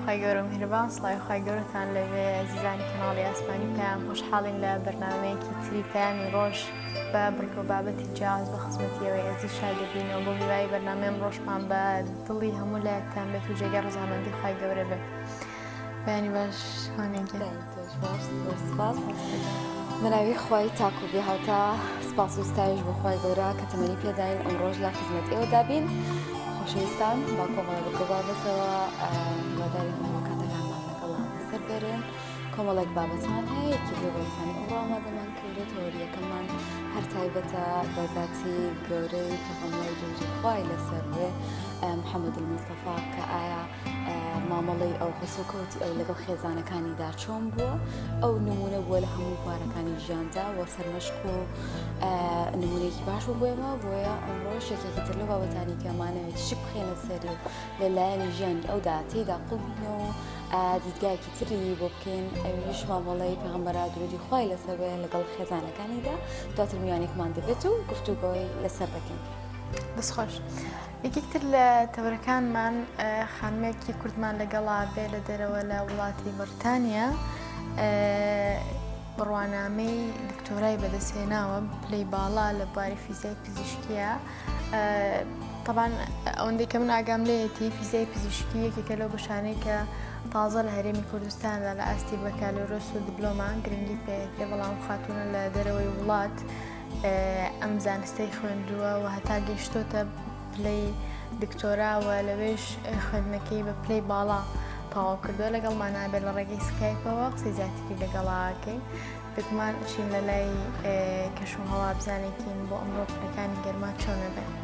خوای گەورە و میهرەبان سڵاوی خوای گەورەتان لێبێ ئەزیزانی کەناڵی ئاسمانی پەیام خۆشحاڵین لە بەرنامەیەکی تری پەیامی ڕۆژ بە بڕگە و بابەتی جیاواز بە خزمەتی ئێوەی ئەزیز شاد دەبینەوە بۆ هیوای بەرنامەی ئەمڕۆشمان بە دڵی هەموو لایەکتان بێت و جێگای ڕەزامەندی خوای گەورە بێت بەیانی باش هانێ گیان. سپاس بەناوی خوای تاک و بێهاوتا سپاس و ستایش بۆ خوای گەورە کە تەمەنی پێداین ئەمڕۆژ لە خزمەت ئێوەدا بین خۆشەویستان با کۆمەڵە بکە بابەتەوە هیوادارین ئەمڕۆ کاتەکانمان لەگەڵ بەسەر بەرن کۆمەڵێک بابەتمان هەیە یەکێک لەو بابەتانی ئەمڕۆ ئامادەمان کردووە تەوەری یەکەممان هەر تایبەتە بە زاتی گەورەی پێغەمبەر درودی خوای لەسەر بێ محەممەد المستەفا کە ئایا مامەڵەی ئەو هەڵسوکەوتی ئەو لەگەڵ خێزانەکانیدا چۆن بووە ئەو نمونە بووە لە هەموو بوارەکانی ژیاندا و سەرمەشق و نمونەیەکی باش بوو بۆ ئێمە بۆیە ئەمڕۆش یەکێکی تر لەو بابەتانی کە مانەوێت تیشک بخەینە سەری و لە لایەنی ژیانی ئەودا تێیدا قوڵبینەوە و دیدگایەکی تری بۆ بکەین ئەویش مامەڵەی پێغەمبەرا درودی خوای لەسەر بێ لەگەڵ خێزانەکانیدا دواتر میوانێکمان دەبێت و گفتوگۆی لەسەر دەکەین. دەستخۆش. یەکێک تر لە تەوەرەکانمان خانمێکی کوردمان لەگەڵا بێ لە دەرەوە لە وڵاتی بەڕیتانیا بڕوانامەی دکتۆرای بەدەستهێناوە پلەی باڵا لە بواری فیزیای پزیشکیە تەبان ئەوەندەی کە من ئاگام لێیەتی فیزیای پزیشکی یەکێکە لەو بەشانەی کە تازە لە هەرێمی کوردستاندا لە ئاستی بەکالۆرۆس و دیبلۆما گرنگی پێ بەڵام خاتونە لە دەرەوەی وڵات ئەم زانستەی خوێندووە و هەتا گەیشتۆتە پلەی دکتۆرا و لەوێش خوێندنەکەی بە پلەی باڵا تەواو کردووە لەگەڵمان نابێت لە ڕێگەی سکایپەوە قسەی زیاتری لەگەڵاکەین بێگومان چین لە لای کەش و هەوا بزانێکین بۆ ئەمڕۆ پلەکانی گەرما چۆنە بێت.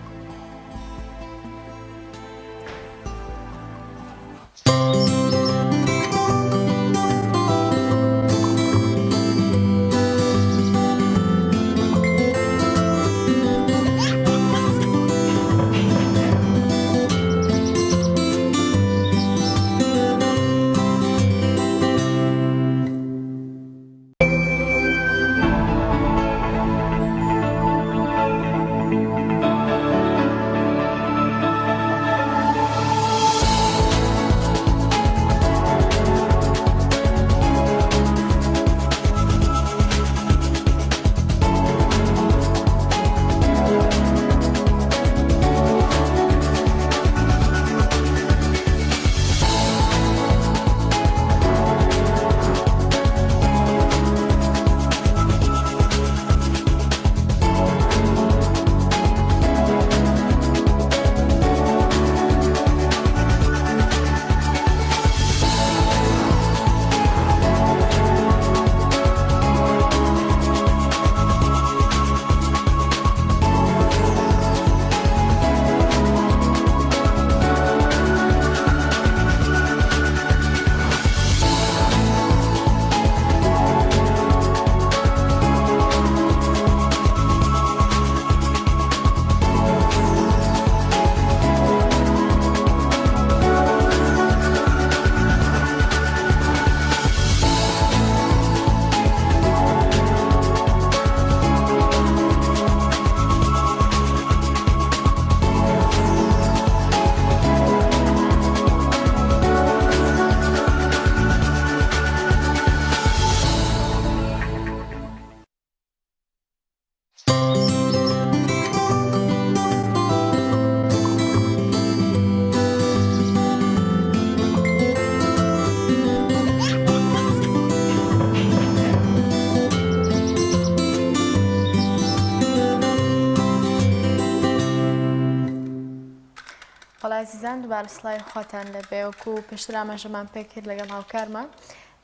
بەڵێ ئازیزان دووبارە سڵاوی خواتان لێبێ وەکو پێشتر ئاماژەمان پێکرد لەگەڵ هاوکارمان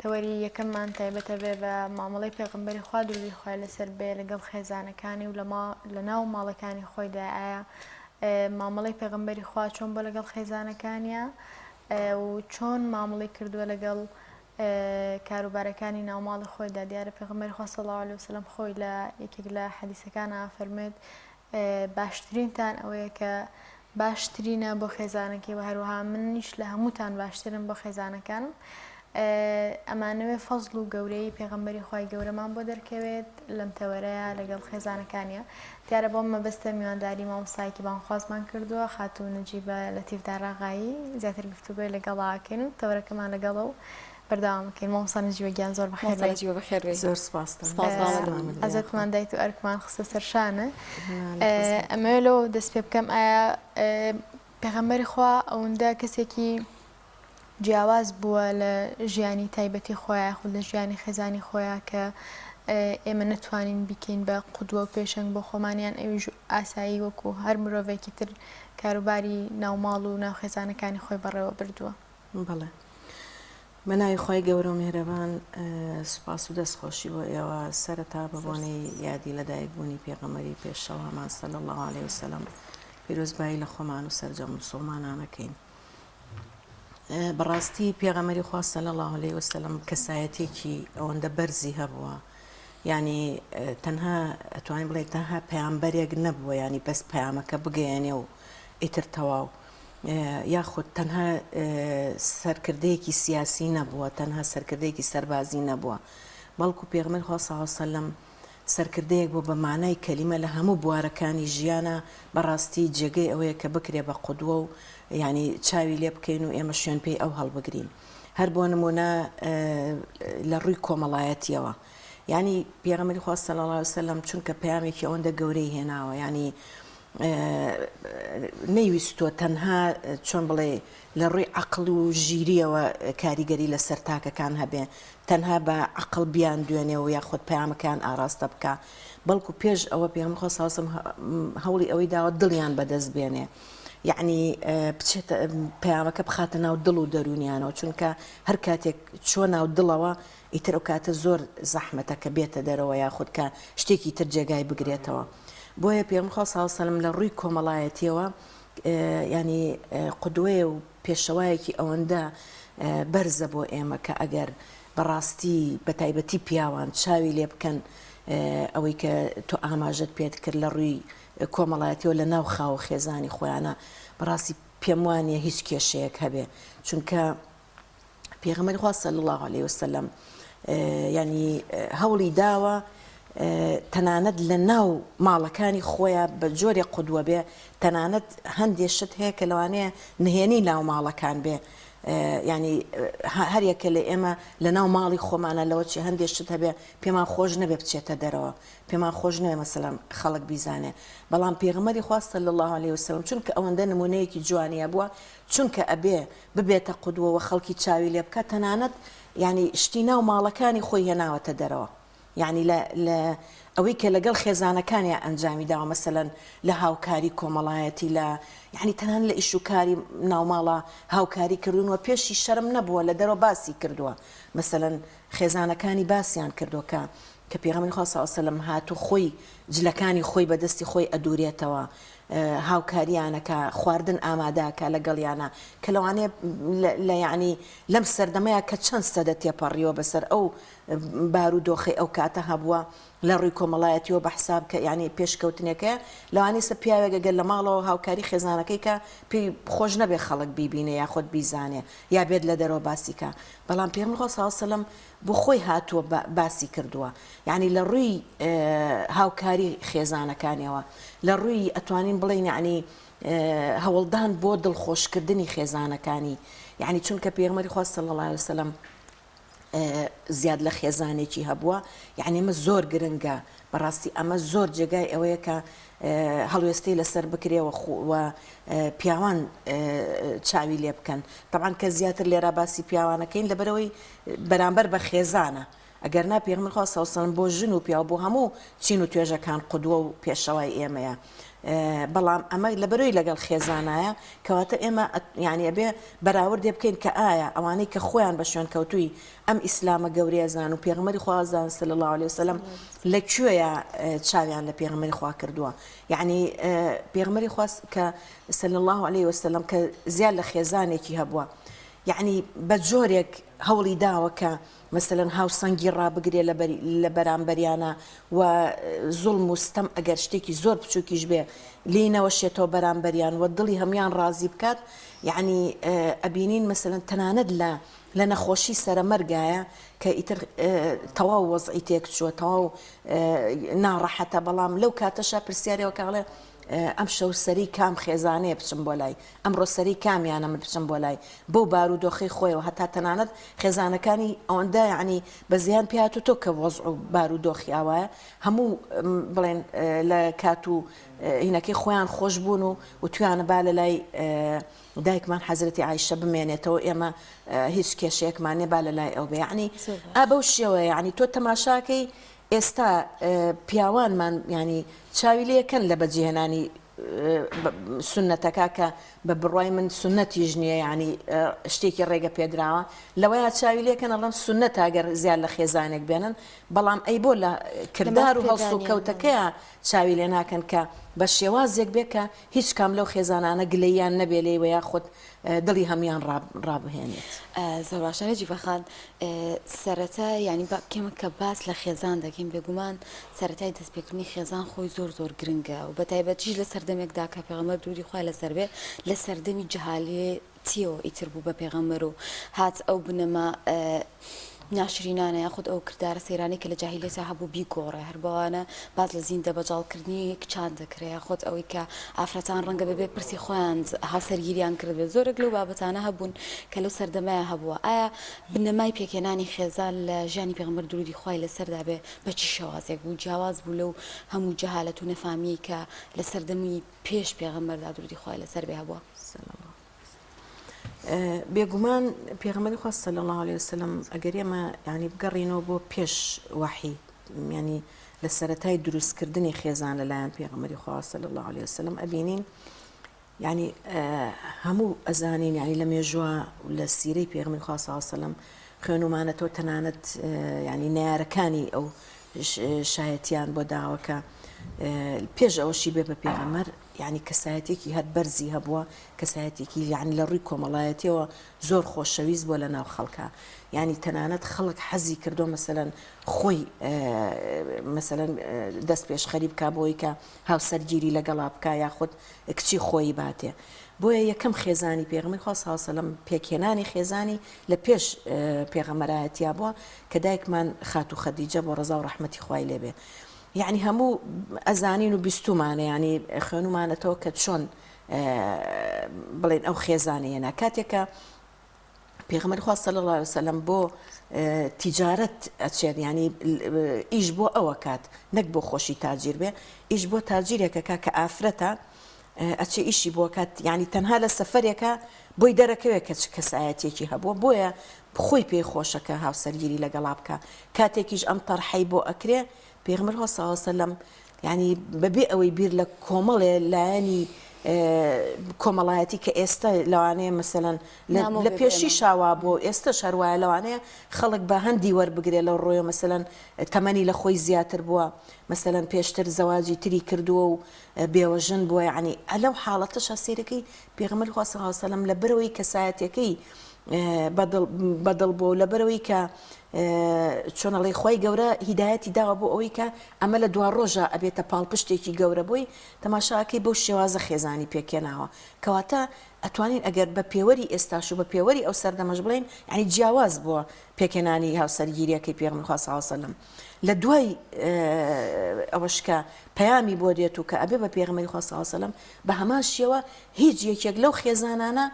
تەوەری یەکەممان تایبەتە بێ بە مامەڵەی پێغەمبەری خوا دروودی خوای لەسەر بێ لەگەڵ خێزانەکانی و لە ناو ماڵەکانی خۆیدا ئایا مامەڵەی پێغەمبەری خوا چۆن بۆ لەگەڵ خێزانەکانیا و چۆن مامەڵەی کردووە لەگەڵ کاروبارەکانی ناوماڵی خۆیدا دیارە پێغەمبەری خوا صلی الله علیه وسلم خۆی لە یەکێک لە حەدیسەکانا فەرموێت باشترینتان ئەوەیە کە باشترینە بۆ خێزانەکەی و هەروەها منیش لە هەمووتان باشترم بۆ خێزانەکانم. ئەمانەوێ فەزڵ و گەورەیی پێغەمبەری خوای گەورەمان بۆ دەرکەوێت لەم تەوەرەیا لەگەڵ خێزانەکانیا. دیارە بەم مەبەستە میوانداری مامۆستایەکی بانگخوازمان کردووە خاتوو نەجیبە لەتیف داراغایی زیاتر گفتوگۆی لەگەڵا ئەکەین و تەوەرەکەمان لەگەڵە و بەردەوام ئەکەین. مامۆستا نەجیبە گیان زۆر بەخێر مامۆستا بێی. نەجیبە بەخێر بێی. زۆر سپاستان. سپاس بۆ ئامادەبوونت. ئازادمان دایت و ئەرکمان خستە سەر شانت. نا لە خزمەتتان. ئەمەوێ لەوە دەست پێ بکەم ئایا پێغەمبەری خوا ئەوەندە کەسێکی جیاواز بووە لە ژیانی تایبەتی خۆیا یاخود لە ژیانی خێزانی خۆیا کە ئێمە نەتوانین بیکەین بە قودوە و پێشەنگ بۆ خۆمان یان ئەویش ئاسایی وەکو هەر مرۆڤێکی تر کاروباری ناوماڵ و ناو خێزانەکانی خۆی بەڕێوە بردووە. بەڵێ بە ناوی خوای گەورە و میهرەبان سوپاس و دەست خۆشی بۆ ئێوە سەرەتا بە بۆنەی یادی لەدایک بوونی پێغەمبەری پێشەوامان صلی اللە علیه وسلم پیرۆزبایی لە خۆمان و سەرجەم موسوڵمانان ئەکەین. بەڕاستی پێغەمبەری خوا صلی اللە علیه وسلم کەسایەتێکی ئەوەندە بەرزی هەبووە یعنی تەنها ئەتوانین بڵێ تەنها پەیامبەرێک نەبووە ینی بەس پەیامەکە بگەیەنێ و ئیتر تەواو یاخود تەنها سەرکردەیەکی سیاسی نەبووە تەنها سەرکردەیەکی سەربازی نەبووە بەڵکو پێغەمبەری خوا صلی اللە علیه وسلم سەرکردەیەک بوو بە مانای کەلیمە لە هەموو بوارەکانی ژیانا، بەڕاستی جێگەی ئەوەیە کە بکرێ بە قودوە و یانی چاوی لێ بکەین و ئێمە شوێن پێی ئەو هەڵبگرین. هەر بۆ نموونە لە ڕووی کۆمەڵایەتییەوە یانی پێغەمبەری خوا صلی اللە علیە وسلم چونکە پەیامێکی ئەوەندە گەورەی هێناوە یانی نەیویستووە تەنها چۆن بڵێ لە ڕووی عەقڵ و ژیرییەوە کاریگەری لەسەر تاکەکان هەبێ، تەنها بە عەقڵ بیاندوێنێ و یاخود پەیامەکەیان ئاڕاستە بکا، بەڵکو پێش ئەوە پێغەمبەر خوا صلی اللە علیە وسلم هەوڵی ئەوەی داوە دڵیان بەدەست بێنێ، یەعنی بچێتە پەیامەکە بخاتە ناو دڵ و دەروونیانەوە، چونکە هەر کاتێک چووە ناو دڵەوە ئیتر ئەو کاتە زۆر زەحمەتە کە بێتە دەرەوە یاخود کە شتێکی تر جێگای بگرێتەوە. بۆیە پێغەمبەر خوا صلی اللە علیە وسلم لە ڕووی کۆمەڵایەتییەوە یانی قودوەیە و پێشەوایەکی ئەوەندە بەرزە بۆ ئێمە کە ئەگەر بەڕاستی بەتایبەتی پیاوان چاوی لێ بکەن ئەوەی کە تۆ ئاماژەت پێت کرد لە ڕووی کۆمەڵایەتیەوە لە ناو خاوە خێزانی خۆیانە بەڕاستی پێم وانە هیچ کێشەیەک هەبێ چونکە پێغەمبەری خوا صلی اللە علیە وسلم یعنی هەوڵی داوە تەنانەت لە ناو ماڵەکانی خۆیان بە جۆرێک قودوە بێ تەنانەت هەندێ شت هەیە کە لەوانەیە نهێنی ناو ماڵەکان بێ ینی هەریەکە لە ئێمە لە ناو ماڵی خۆمانە لەوە چی هەندێک شت هەبێ پێمان خۆش نەبێ بچێتە دەرەوە پێمان خۆش نەوێ مەسەلەن خەڵک بیزانێ بەڵام پێغەمبەری خوا صلی اللە علیه وسلم چونکە ئەوەندە نمونەیەکی جوانی هەبووە چونکە ئەبێ ببێتە قودوە وە خەڵکی چاوی لێ بکات تەنانەت یانی شتی ناو ماڵەکانی خۆی هێناوەتە دەرەوە یانی لە لە ئەوەی کە لەگەڵ خێزانەکانیا ئەنجامی داوە مەسەلەن لە هاوکاری کۆمەڵایەتی لە یانی تەنانەت لە ئیش و کاری ناوماڵا هاوکاری کردوون وە پێشی شەرم نەبووە لە دەرەوە باسی کردووە مەسەلەن خێزانەکانی باسیان کردووە کە کە پێغەمبەری خوا صلی اللە علیە وسلم هات و خۆی جلەکانی خۆی بە دەستی خۆی ئەدورێتەوە هاوکاریان ئەکا خواردن ئامادە ئەکا لەگەڵیانا کە لەوانەیە لە یەعنی لەم سەردەمەیا کە چەند سەدە تێپەڕیوە بەسەر ئەو بارودۆخەی ئەو کاتە هەبووە لە ڕووی کۆمەڵایەتیەوە بە حساب کە یەعنی پێشکەوتنێکەیە لەوانەیە سە پیاوێک ئەگەر لە ماڵەوە هاوکاری خێزانەکەی کا پێی خۆش نەبێ خەڵک بیبینێ یاخود بیزانێ یا بێت لە دەرەوە باسی کا بەڵام پێغەمبەر خوا صلی اللە علیە وسلم بۆ خۆی هاتووە باسی کردووە یانی لە ڕووی هاوکاری خێزانەکانیەوە لە ڕووی ئەتوانین بڵێین یانی هەوڵدان بۆ دڵخۆشکردنی خێزانەکانی یانی چونکە پێغەمبەری خوا صلی اللە علیه وسلم زیاد لە خێزانێکی هەبووە یعنی ئەمە زۆر گرنگە بەڕاستی ئەمە زۆر جێگای ئەوەیە کە هەڵوێستەی لەسەر بکرێ و پیاوان چاوی لێ بکەن تەبعەن کە زیاتر لێرا باسی پیاوانەکەین لەبەرەوەی بەرامبەر بە خێزانە ئەگەر نا پێغەمبەر خوا صلی اللە علیه وسلم بۆ ژن و پیاو بۆ هەموو چین و توێژەکان قودوە و پێشەوای ئێمەیە بەڵام ئەمە لەبەرەوەی لەگەڵ خێزانایە کەواتە ئێمە یعنی ئەبێ بەراوردێ بکەین کە ئایا ئەوانەی کە خۆیان بە شوێنکەوتووی ئەم ئیسلامە گەورەیە زان و پێغەمبەری خوا زان صلی اللە علیه وسلم لە کوێیا چاویان لە پێغەمبەری خوا کردووە یعنی پێغەمبەری خوا کە صلی اللە علیه وسلم کە زیاد لە خێزانێکی هەبووە. یەعنی بە جۆرێک هەوڵی داوە کە مەسەلەن هاوسەنگی ڕابگرێ لە بەرامبەریانا و زوڵم و ستەم ئەگەر شتێکی زۆر بچووکیش بێ لێی نەوەشێتەوە بەرامبەریان و دڵی هەموویان ڕازی بکات یەعنی ئەبینین مەسەلەن تەنانەت لە لە نەخۆشی سەرەمەرگایە کە ئیتر تەواو وەزعی تێکچووە تەواو ناڕەحەتە بەڵام لەو کاتەشا پرسیارەوە کە ئەڵێ ئەمشەو سەری کام خێزانەیە بچم بۆ لای ئەمڕۆ سەری کامیانە من بچم بۆ لای بەو بارودۆخەی خۆیەوە هەتا تەنانەت خێزانەکانی ئەوەندە یەعنی بەزیان پێ هاتوو تۆ کە وەزع و بارودۆخی ئاوایە هەموو بڵێن لە کات و هینەکەی خۆیان خۆش بوون و وتویانە با لە لای دایکمان حەزرەتی عایشە بمێنێتەوە ئێمە هیچ کێشەیەکمان نیە با لە لای ئەو بێ یەعنی ئا بەو شێوەیە یەعنی تۆ تەماشاکەی ئێستا پیاوانمان یانی چاوی لێکەن لە بەجێهێنانی سوننەتەکە کە بە بڕوای من سوننەتیش نییە یانی شتێکی ڕێگە پێدراوە لەوەیا چاوی لێکەن ئەڵێن سوننەتە گەر زیاد لە خێزانێک بێنن بەڵام ئەی بۆ لە کردار و هەڵسوکەوتەکەیا چاوی لێ ناکەن کە بە شێوازێک بێ کە هیچ کام لەو خێزانانە گلەییان نەبێ لێی وە یاخود دڵی هەموان ڕابهێنێت. زۆر باشە نەجیبە خان سەرەتا یانی با کێمە کە باس لە خێزان دەکەین بێگومان سەرەتای دەستپێکردنی خێزان خۆی زۆر زۆر گرنگە و بە تایبەتیش لە سەردەمێکدا کە پێغەمبەر دروودی خوای لەسەر بێ لە سەردەمی جەهالێتیەوە ئیتر بوو بە پێغەمبەر و هات ئەو بنەما ناشرینانە یاخود ئەو کردارە سەیرانەی کە لە جاهیلیەتا هەبوو بیگۆڕێ هەر بەوانە باس لە زیندە بەجاڵکردنی کچان دەکرێ یاخود ئەوەی کە ئافرەتان ڕەنگە بەبێ پرسی خۆیان هاوسەرگیریان کردبێت زۆرێک لەو بابەتانە هەبوون کە لەو سەردەمەیا هەبووە ئایا بنەمای پێکهێنانی خێزان لە ژیانی پێغەمبەر درودی خوای لەسەردا بێ بە چ شێوازێک بوو جیاواز بوو لەو هەموو جەهالەت و نەفامیەی کە لە سەردەمی پێش پێغەمبەردا درودی خوای لەسەر بێ هەبووە؟ بێگومان پێغەمبەری خوا صلی اللە علیە وسلم ئەگەر ئێمە یانی بگەڕینەوە بۆ پێش وەحی یانی لە سەرەتای دروستکردنی خێزان لەلایەن پێغەمبەری خوا صلی اللە علیە وسلم ئەبینین یعنی هەموو ئەزانین یعنی لە مێژوە لە سیرەی پێغەمبەری خوا صلی اللە علیه وسلم خوێنومانەتەوە تەنانەت یعنی نەیارەکانی ئەو شایەتیان بۆ داوە کە پێش ئەوەشی بێ بە پێغەمبەر یانی کەسایەتیەکی هەر بەرزی هەبووە، کەسایەتیەکی یانی لە ڕووی کۆمەڵایەتیەوە زۆر خۆشەویست بووە لە ناو خەڵکا، یانی تەنانەت خەڵک حەزی کردووە مەسەلەن خۆی مەسەلەن دەست پێشخەری بکا بۆی کە هاوسەرگیری لەگەڵا بکا یاخود کچی خۆی باتێ. بۆیە یەکەم خێزانی پێغەمبەری خوا صلی اللە علیە وسلم پێکهێنانی خێزانی لە پێش پێغەمبەرایەتیا بووە کە دایکمان خاتوو خەدیجە بۆ ڕەزا و ڕەحمەتی خوای لێ بێ. یەعنی هەموو ئەزانین و بیستومانە یانی خوێنومانەتەوە کە چۆن بڵێن ئەو خێزانە هێنا کاتێک کە پێغەمبەر خوا صلی الله علیه وسلم بۆ تیجارەت ئەچێت ینی ئیش بۆ ئەوە کات نەک بۆ خۆشی تاجیر بێ ئیش بۆ تاجیرێکەکە کە ئافرەتە ئەچێ ئیشی بۆ کات ینی تەنها لە سەفەرێکە بۆی دەرەکەوێت کە چ کەسایەتێکی هەبووە بۆیە خۆی پێی خۆشە کە هاوسەرگیری لەگەڵا بکە کاتێکیش ئەم تەرحەی بۆ ئەکرێ پێغەمبەر خوا صلی اللە علیە وسلم یانی بەبێ ئەوەی بیر لە کۆمەڵێ لایەنی کۆمەڵایەتی کە ئێستا لەوانەیە مەسەلەن لە پێشی شاوا بۆ ئێستش هەروایە لەوانەیە خەڵک بە هەندی وەربگرێ لەو ڕۆیە مەسەلەن تەمەنی لە خۆی زیاتر بووە مەسەلەن پێشتر زەواجی تری کردووە و بێوەژن بووە یعنی لەو حاڵەتەشا سەیرەکەی پێغەمبەر خوا صلی اللە علیە وسلم لەبەرەوەی کەسایەتیەکەی بەدڵ بووە و لەبەرەوەی کە چۆن ئەڵێی خوای گەورە هیدایەتی داوە بۆ ئەوەی کە ئەمە لە دواڕۆژا ئەبێتە پاڵپشتێکی گەورە بۆی تەماشاکەی بەو شێوازە خێزانی پێکهێناوە کەواتە ئەتوانین ئەگەر بە پێوەری ئێستاش و بە پێوەری ئەو سەردەمەش بڵێین یانی جیاواز بووە پێکهێنانی هاوسەرگیریەکەی پێغەمبەر خوا صلی اللە علیه وسلم لە دوای ئەوەش کە پەیامی بۆ دێت و کە ئەبێ بە پێغەمبەری خوا صلی اللە علیه وسلم بە هەمان شێوە هیچ یەکێک لەو خێزانانە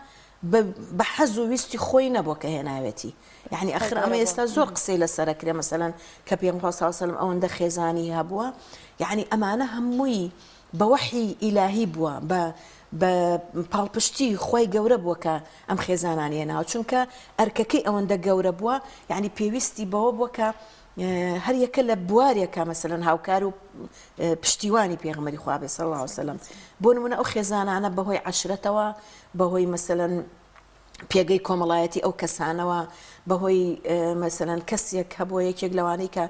بە حەز و ویستی خۆی نەبووە کە هێناوێتی یعنی ئەخر ئەمە ئێستا زۆر قسەی لەسەر ئەکرێ مەسەلەن کە پێغەمبەر خوا صلی اللە علیه وسلم ئەوەندە خێزانی هەبووە یعنی ئەمانە هەمووی بە وەحی ئیلاهی بووە بە بە پاڵپشتی خوای گەورە بووە کە ئەم خێزانانی هێناوە چونکە ئەرکەکەی ئەوەندە گەورە بووە یعنی پێویستی بەوە بووە کە هەر یەکە لە بوارێکا مەسەلەن هاوکار و پشتیوانی پێغەمبەری خوا بێ صلی الله علیه وسلم بۆ نمونە ئەو خێزانانە بەهۆی عەشرەتەوە بەهۆی مەسەلەن پێگەی کۆمەڵایەتی ئەو کەسانەوە بەهۆی مەسەلەن کەسێک هەبووە یەکێک لەوانەی کە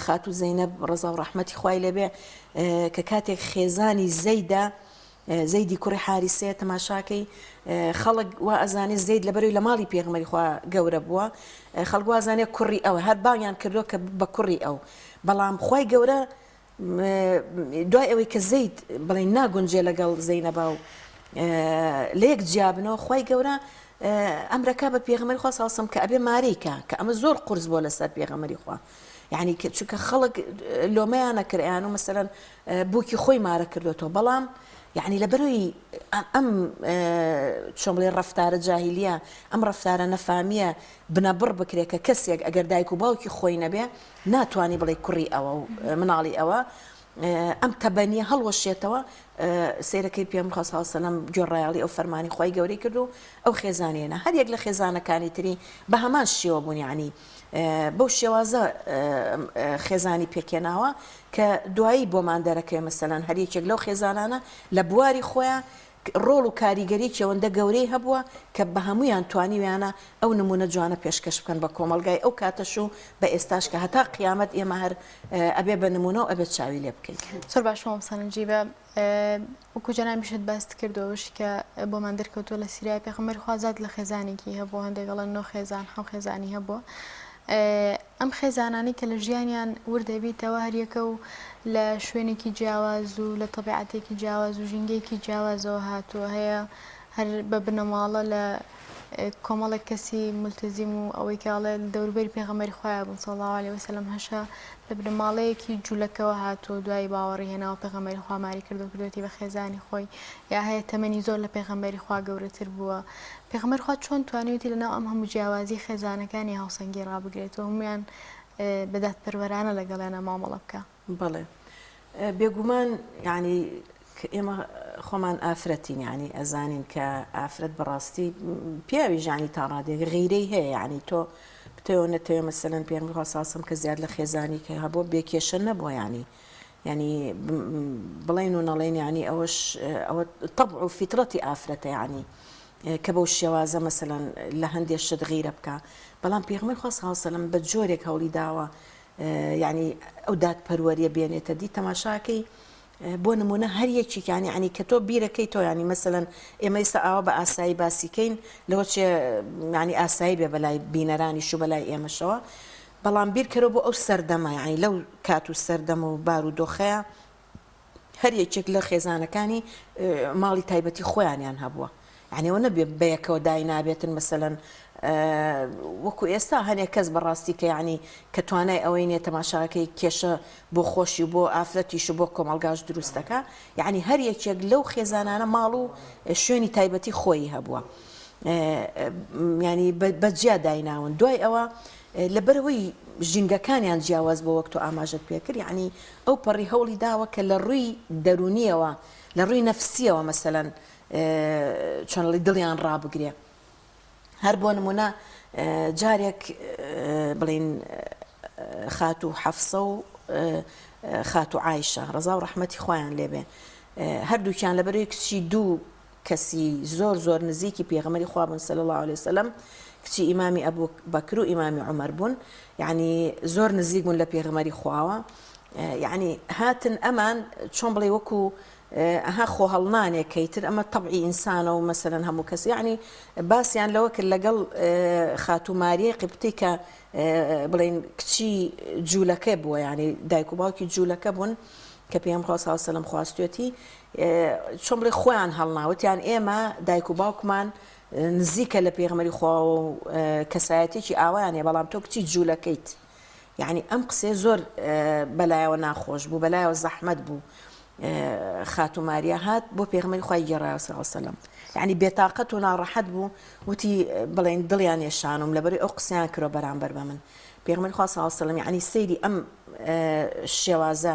خاتوو زەینەب ڕەزا و ڕەحمەتی خوای لێبێ کە کاتێک خێزانی زەیدە. زەیدی کوڕی حاریسەیە تەماشاکەی خەڵک وا ئەزانێ زەید لەبەرەوەی لە ماڵی پێغەمبەری خوا گەورە بووە خەڵک وا ئەزانێ کوڕی ئەوە هەر بانگیان کردووە کە بە کوڕی ئەو بەڵام خوای گەورە دوای ئەوەی کە زەید بڵێن ناگونجێ لەگەڵ زەینەبا و لە یەک جیابنەوە خوای گەورە ئەمرەکە بە پێغەمبەری خوا ساڵسم کە ئەبێ مارەی کە کە ئەمە زۆر قورس بووە لەسەر پێغەمبەری خوا یعنی کە چونکە خەڵک لۆمەیان نەکرد ئەیان و مەسەلەن بووکی خۆی مارە کردوێتەوە بەڵام یعنی لەبەرەوەی ئەم چۆن بڵێ ڕەفتارە جاهیلیە ئەم ڕەفتارە نەفامیە بنەبڕ بکرێت کە کەسێک ئەگەر دایک و باوکی خۆی نەبێ ناتوانی بڵێ کوڕی ئەوە و مناڵی ئەوە ئەم تەبەنیە هەڵوەشێتەوە سەیرەکەی پێم خوا صلی سەلەم گوێڕایەڵی ئەو فەرمانی خوای گەورەی کرد و ئەو خێزانیەنە هەر یەک لە خێزانەکانی تری بە هەمان شێوە بوون یعنی بەو شێوازە خێزانی پێکهێناوە کە دوایی بۆمان دەرەکەوێ مەسەلەن هەر یەکێک لەو خێزانانە لە بواری خۆیان ڕۆڵ و کاریگەریی ئەوەندە گەورەی هەبووە کە بە هەموویان توانیویانە ئەو نموونە جوانە پێشکەش بکەن بە کۆمەڵگای ئەو کاتەش و بە ئێستاش کە هەتا قیامەت ئێمە هەر ئەبێ بە نموونە و ئەبێ چاوی لێ بکەین. زۆر باش مامۆستا نەجیبە وەکو جەنابیشت باست کرد و ئەوەشی کە بۆمان دەرکەوتووە لە سیرای پێغەمبەری خوا زیاد لە خێزانێکی هەبووە هەندێک ئەڵێن نۆ خێزان حەو خێزانی هەبووە ئەم خێزانانەی کە لە ژیانیان ورد دەبیتەوە هەریەکە و لە شوێنێکی جیاواز و لە تەبیعەتێکی جیاواز و ژینگەیەکی جیاوازەوە هاتووە هەیە هەر بە بنەماڵە لە کۆمەڵێک کەسی مولتەزیم و ئەوەی کە ئەڵێ لە دەوروبەری پێغەمبەری خوایە بوون صلی اللە علیە وسلم هەشە لە بنەماڵەیەکی جولەکەوە هاتووە دوایی باوەڕی هێناوە پێغەمبەری خوا ماری کردووە کردوێتی بە خێزانی خۆی یا هەیە تەمەنی زۆر لە پێغەمبەری خوا گەورەتر بووە پێغەمبەر خوا چۆن توانیویەتی لەناو ئەم هەموو جیاوازی خێزانەکانی هاوسەنگی ڕابگرێت و هەموویان بە دادپەروەرانە لەگەڵیانە مامەڵە بکا؟ بەڵێ بێگومان یانی ئێمە خۆمان ئافرەتین یانی ئەزانین کە ئافرەت بەڕاستی پیاوی ژانی تا ڕادێک غیرەی هەیە یانی تۆ بتەوە نەتەوێ مەسەلەن پێغەمبەر خوا ساسم کە زیاد لە خێزانی کە هەبوو بێ کێشە نەبووە یانی یانی بڵێن و نەڵێن یانی ئەوەش ئەوە تەبع و فیترەتی ئافرەتە یانی کە بەو شێوازە مەسەلەن لە هەندێ شت غیرە بکە بەڵام پێغەمبەر خوا صلی الله علیه بە جۆرێک هەوڵی داوە یعنی ئەو دادپەروەریە بێنێتە دی تەماشاکەی بۆ نمونە هەر یەکێکیان یعنی کە تۆ بیرەکەی تۆ ینی مەسەلەن ئێمە ئێستا ئاوا بە ئاسایی باسیکەین لەوە چێ ینی ئاسایی بێ بەلای بینەرانیش و بەلای ئێمەشەوە بەڵام بیرکەرەوە بۆ ئەو سەردەمە یعنی لەو کات و سەردەم و بارودۆخەیە هەر یەکێک لە خێزانەکانی ماڵی تایبەتی خۆیانیان هەبووە یعنی ئەوە نەبێ بەیەکەوە داینابێتن مەسەلەن وەکو ئێستا هەنێک کەس بەڕاستی کە یعنی کە توانای ئەوەی نیە تەماشاکەی کێشە بۆ خۆشی و بۆ ئافرەتیش و بۆ کۆمەڵگاش دروستەکە یعنی هەر یەکێک لەو خێزانانە ماڵ و شوێنی تایبەتی خۆی هەبووە ینی بەجیا دایناون دوای ئەوە لەبەرئەوەی ژینگەکانیان جیاواز بووە وەک تۆ ئاماژەت پێکرد یەعنی ئەو پەڕی هەوڵی داوە کە لە ڕووی دەروونیەوە لە ڕووی نەفسیەوە مەسەلەن چۆن ئەڵێی دڵیان ڕابگرێ هەر بۆ نمونە جارێک بڵین خاتوو حەفسە و خاتوو عایشە ڕەزا و ڕەحمەتی خوایان لێبێ هەردووکیان لەبەرەوەی کچی دوو کەسی زۆر زۆر نزیکی پێغەمبەری خوا بوون صلی اللە علیە وسلم کچی ئیمامی ئەبو بەکر و ئیمامی عومەر بوون یعنی زۆر نزیک بوون لە پێغەمبەری خواوە یعنی هاتن ئەمان چۆن بڵێ وەکو ئەها خۆ هەڵنانێک کەیتر ئەمە تەبعی ئینسانە و مەسەلەن هەموو کەس یعنی باسیان لەوە کرد لەگەڵ خاتوو ماریای قبطی کە بڵێن کچی جوولەکە بووە یعنی دایک و باوکی جوولەکە بوون کە پێغەمبەر خوا صلی اللە علیه وسلم خواستوێتی چۆن بڵێ خۆیان هەڵنا وتیان ئێمە دایک و باوکمان نزیکە لە پێغەمبەری خوا و کەسایەتێکی ئاوایان هەیە بەڵام تۆ کچی جوولەکەیت یعنی ئەم قسەیە زۆر بەلایەوە ناخۆش بوو بەلایەوە زەحمەت بوو خاتوو ماریا هات بۆ پێغەمبەری خوای گێڕایەوە صلی الله علیه وسلم یعنی بێتاقەت و ناڕەحەت بوو وتی بڵێن دڵیان ێشانم لەبەری ئەو قسەیان کرۆ بەرامبەر بە من پێغەمبەری خوا صلی الله علیه وسلم یعنی سەیری ئەم شێوازە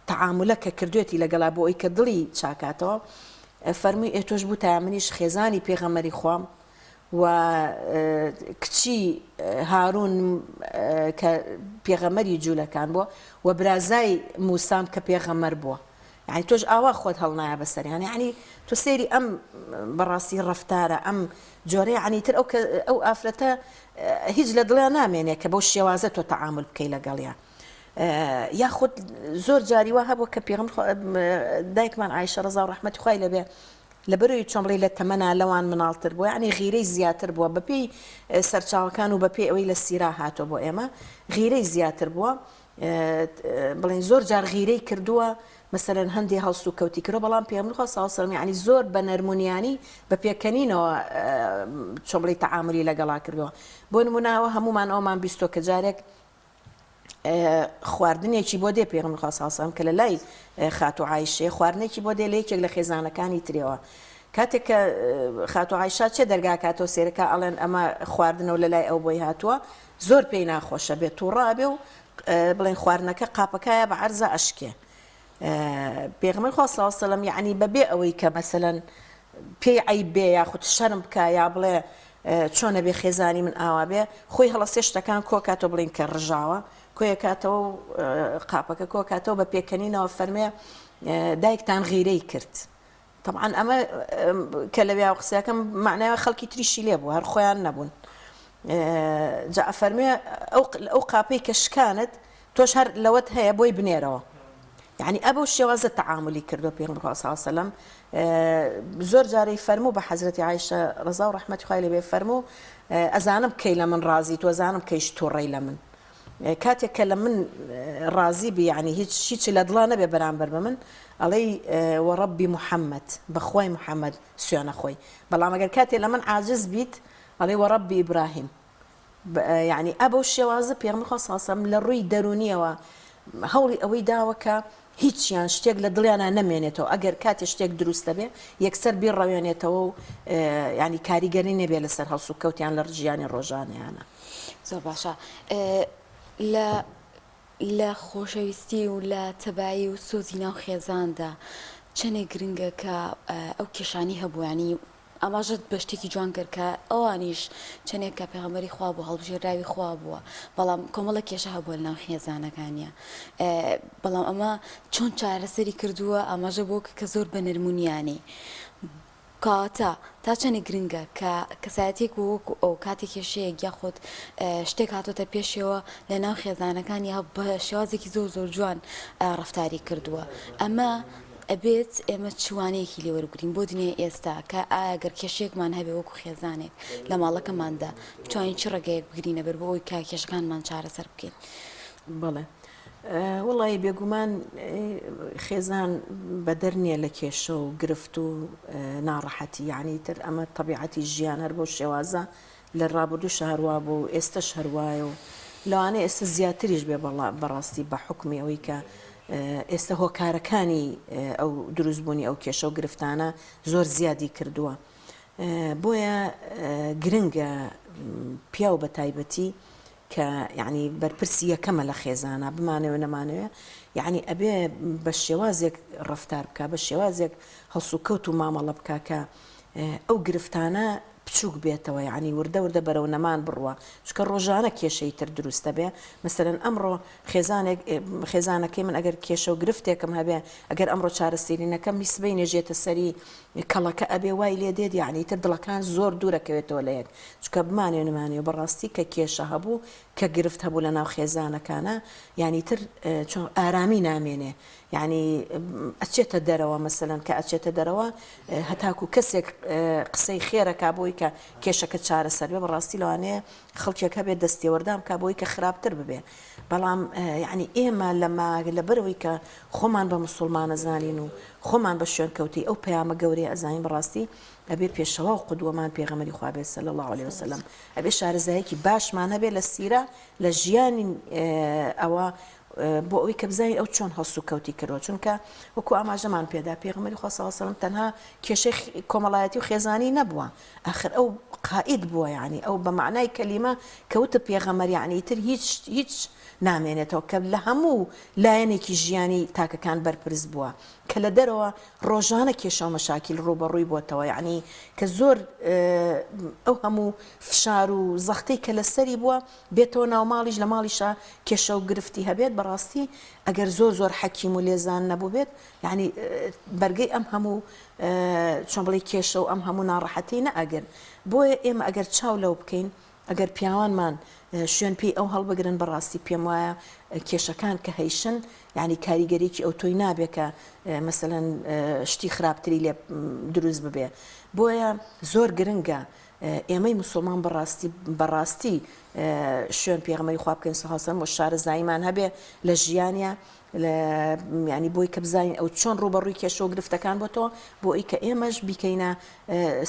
تەعامولە کە کردوێتی لەگەڵا بۆ ئەوی کە دڵی چاکاتەوە فەرمووی ئێ تۆش بوتایە منیش خێزانی پێغەمبەری خوام و کچی هارون کە پێغەمەری جوولەکان بووە و برازای موسام کە پێغەمەر بووە یعنی تۆش ئاوا خۆت هەڵنایە بەسەریان یعنی تۆ سەیری ئەم بەڕاستی ڕەفتارە ئەم جۆرە یعنی تر ئەو ئەو ئافرەتە هیچ لە دڵیان نامێنێ کە بەو شێوازە تۆ تەعامول بکەی لەگەڵیا. یاخود زۆر جاری وا هەبووە کە پێغەمبەر خوا دایکمان عایشە ڕەزا و ڕەحمەتی خوای لێ بێ لەبەرەوەی چۆن بڵێی لە تەمەنا لەوان مناڵتر بووە یعنی غیرەی زیاتر بووە بەپێی سەرچاوەکان و بەپێی ئەوەی لە سیرا هاتووە بۆ ئێمە غیرەی زیاتر بووە بڵێن زۆر جار غیرەی کردووە مەسەلەن هەندێ هەڵس و کەوتی کردووە بەڵام پێغەمبەری خوا صلی اللە علیە وسلم یعنی زۆر بە نەرمونیانی بە پێکەنینەوە چۆن بڵێی تەعامولی لەگەڵا کردووە بۆ نمونە ئەوە هەموومان ئەومان بیستووە کە جارێک خواردنێکی بۆ دێ پێغەمبەر خوا صلی اللە علیە وسلم کە لە لای خاتوو عایشەیە خواردنێکی بۆ دێ لە یەکێک لە خێزانەکانی ترەوە کاتێک کە خاتوو عایشە چێ دەرگاکاتەوە سێرەکە ئەڵێن ئەمە خواردنەوە لە لای ئەو بۆی هاتووە زۆر پێی ناخۆشە بێت تووڕە بێ و بڵێن خواردنەکە قاپەکایە بە عەرزا ئەشکێ پێغەمبەر خوا صلی اللە علیە وسلم یەعنی بەبێ ئەوەی کە مەسەلەن پێی عەیب بێ یاخود شەرم بکا یا بڵێ چۆنە بێ خێزانی من ئاوا بێ خۆی هەڵەسێ شتەکان کۆکاتەوە بڵین کە ڕژاوە کۆیەکاتەوە و قاپەکە کۆکاتەوە بە پێکەنینەوە فەرمێ دایکتان غیرەی کرد تەبعەن ئەمە کە لەویا قسەکەم معناوە خەڵکی تریشی لێ بوو هەر خۆیان نەبوون جا ئەفەرمێ ئەو قاپەی کە شکانت تۆش هەر لەوەت هەیە بۆی بنێرەوە یعنی ئەبەو شێوازە تەعاملی کردو پێغەمبەر خوا صلی الله علیه وسلم زۆر جارەی فەرموو بە حەزرەتی عایشە ڕەزا و ڕەحمەتی خوای لێ بێ فەرموو ئەزانم کەی لە من ڕازی تۆ زانم کەیش تووڕەی لە من کاتێک کە لە من ڕازی بی یعنی هیچ هیچ لە دڵا نەبێ بەرامبەر بە من ئەڵێی وەڕەبی محەممەد بەخوای محەممەد سوێنە خۆی بەڵام ئەگەر کاتێ لە من عاجز بیت ئەڵێ وەڕەبی ئیبراهیم یعنی ئە بەو شێوازە پێغەمبەر خوا صلی اللە علیە وسلم لە ڕووی دەروونیەوە هەوڵی ئەوەی داوە کە هیچیان شتێک لە دڵیانا نەمێنێتەوە ئەگەر کاتێ شتێک دروست دەبێ یەکسەر بیڕەوێنێتەوە و یعنی کاریگەری نەبێ لەسەر هەڵسوکەوتیان لە ژیانی ڕۆژانەیانە. زۆر باشە لە لە خۆشەویستی و لە تەبایی و سۆزی ناو خێزاندا چەنێک گرنگە کە ئەو کێشانی هەبوو ینی ئاماژەت بە شتێکی جوان کرد کە ئەوانیش چەندێک کە پێغەمبەری خوا بوو هەڵبژێراوی خوا بووە بەڵام کۆمەڵە کێشە هەبووە لەناو خێزانەکانیا بەڵام ئەمە چۆن چارەسەری کردووە ئاماژە بۆ کە زۆر بە نەرمونیانی کەواتە تا چەندێک گرنگە کە کەسایەتیەک وەکو ئەو کاتێک کێشەیەک یاخود شتێک هاتۆتە پێشەوە لە ناو خێزانەکان یا بە شێوازێکی زۆر زۆر جوان ڕەفتاری کردووە ئەمە ئەبێت ئێمە چ وانەیەکی لێ وەربگرین بۆ دنیای ئێستا کە ئایا گەر کێشەیەکمان هەبێ وەکو خێزانێک لە ماڵەکەماندا بتوانین چ ڕێگەیەک بگرینە بەر بۆ ئەوەی کە کێشەکانمان چارەسەر بکەین؟ بەڵێ وەڵی بێگومان خێزان بەدەر نییە لە کێشە و گرفت و ناڕەحەتی یعنی تر ئەمە تەبیعەتی ژیان هەر بۆ شێوازە لە ڕابردووش هەروا بوو و ئێستەش هەروایە و لەوانەیە ئێستە زیاتریش بێ بەڕاستی بە حوکمی ئەوەی کە ئێستە هۆکارەکانی ئەو دروستبوونی ئەو کێشە و گرفتانە زۆر زیادی کردووە بۆیە گرنگە پیاو بە تایبەتی کە یعنی بەرپرسی یەکەمە لە خێزانە بمانەوێ نەمانەوێ یعنی ئەبێ بە شێوازێک ڕەفتار بکە بە شێوازێک هەڵسوکەوت و مامەڵە بکە کە ئەو گرفتانە بچوک بێتەوە یانی وردە وردە بەرەو نەمان بڕوا چونکە ڕۆژانە کێشەی تر دروست دەبێ مەسەلەن ئەمڕۆ خێزانێک خێزانەکەی من ئەگەر کێشە و گرفتێکم هەبێ ئەگەر ئەمڕۆ چارەسەری نەکەم هی سبەینێ ژێتە سەری کەڵەکە ئەبێ وای لێ دێت یانی تر دڵەکان زۆر دوورەکەوێتەوە لە یەک چونکە بمانێ نمانێ بەڕاستی کە کێشە هەبوو کە گرفت هەبوو لە ناو خێزانەکانە یانی تر چۆن ئارامی نامێنێ یانی ئەچێتە دەرەوە مەسەلەن کە ئەچێتە دەرەوە هەتاکو کەسێک قسەی خێرەکا بۆی کە کێشەکە چارەسەر بێ بەڕاستی لەوانەیە خەڵکێک هەبێت دەستێوەردان بکا بۆی کە خراپتر ببێ بەڵام یعنی ئێمە لەما لەبەرەوەی کە خۆمان بە مسلمانە زانین و خۆمان بە شوێنکەوتەی ئەو پەیامە گەورەیە ئەزانین بەڕاستی ئەبێ پێشەوا و قودوەمان پێغەمبەری خوا بێت صلی الله علیه وسلم ئەبێ شارەزایەکی باشمان هەبێ لە سیرە لە ژیانی ئەوە بۆ ئەوەی کە بزانین ئەو چۆن هەڵسوکەوتی کردووە چونکە وەکو ئاماژەمان پێدا پێغەمبەری خوا صلی اللە علیه وسلم تەنها کێشەی کۆمەڵایەتی و خێزانی نەبووە ئاخر ئەو قائید بووە یعنی ئەو بە معنای کەلیمە کەوتە پێغەمبەر یعنی تر هیچ هیچ نامێنێتەوە کە لە هەموو لایەنێکی ژیانی تاکەکان بەرپرس بووە کە لە دەرەوە ڕۆژانە کێشە و مەشاکیل ڕووبەڕووی بۆتەوە یعنی کە زۆر ئەو هەموو فشار و زەختەی کە لەسەری بووە بێتەوە ناو ماڵیش لە ماڵیشا کێشە و گرفتی هەبێت بەڕاستی ئەگەر زۆر زۆر حەکیم و لێزان نەبووبێت یانی بەرگەی ئەم هەموو چۆن بڵێی کێشە و ئەم هەموو ناڕەحەتی نەئەگرت بۆیە ئێمە ئەگەر چاو لەو بکەین. ئەگەر پیاوانمان شوێن پێی ئەو هەڵبگرن بەڕاستی پێم وایە کێشەکان کە هەیشن یانی کاریگەریی ئەوتۆی نابێ کە مەسەلەن شتی خراپتری لێ دروست ببێ بۆیە زۆر گرنگە ئێمەی موسڵمان بەڕاستی بەڕاستی شوێن پێغەمبەری خوا بکەین صلی الله علیه و شارەزاییمان هەبێ لە ژیانیا یانی بۆی کە بزانین ئەو چۆن ڕووبەڕووی کێشە و گرفتەکان بۆتەوە بۆ ئەوی کە ئێمەش بیکەینە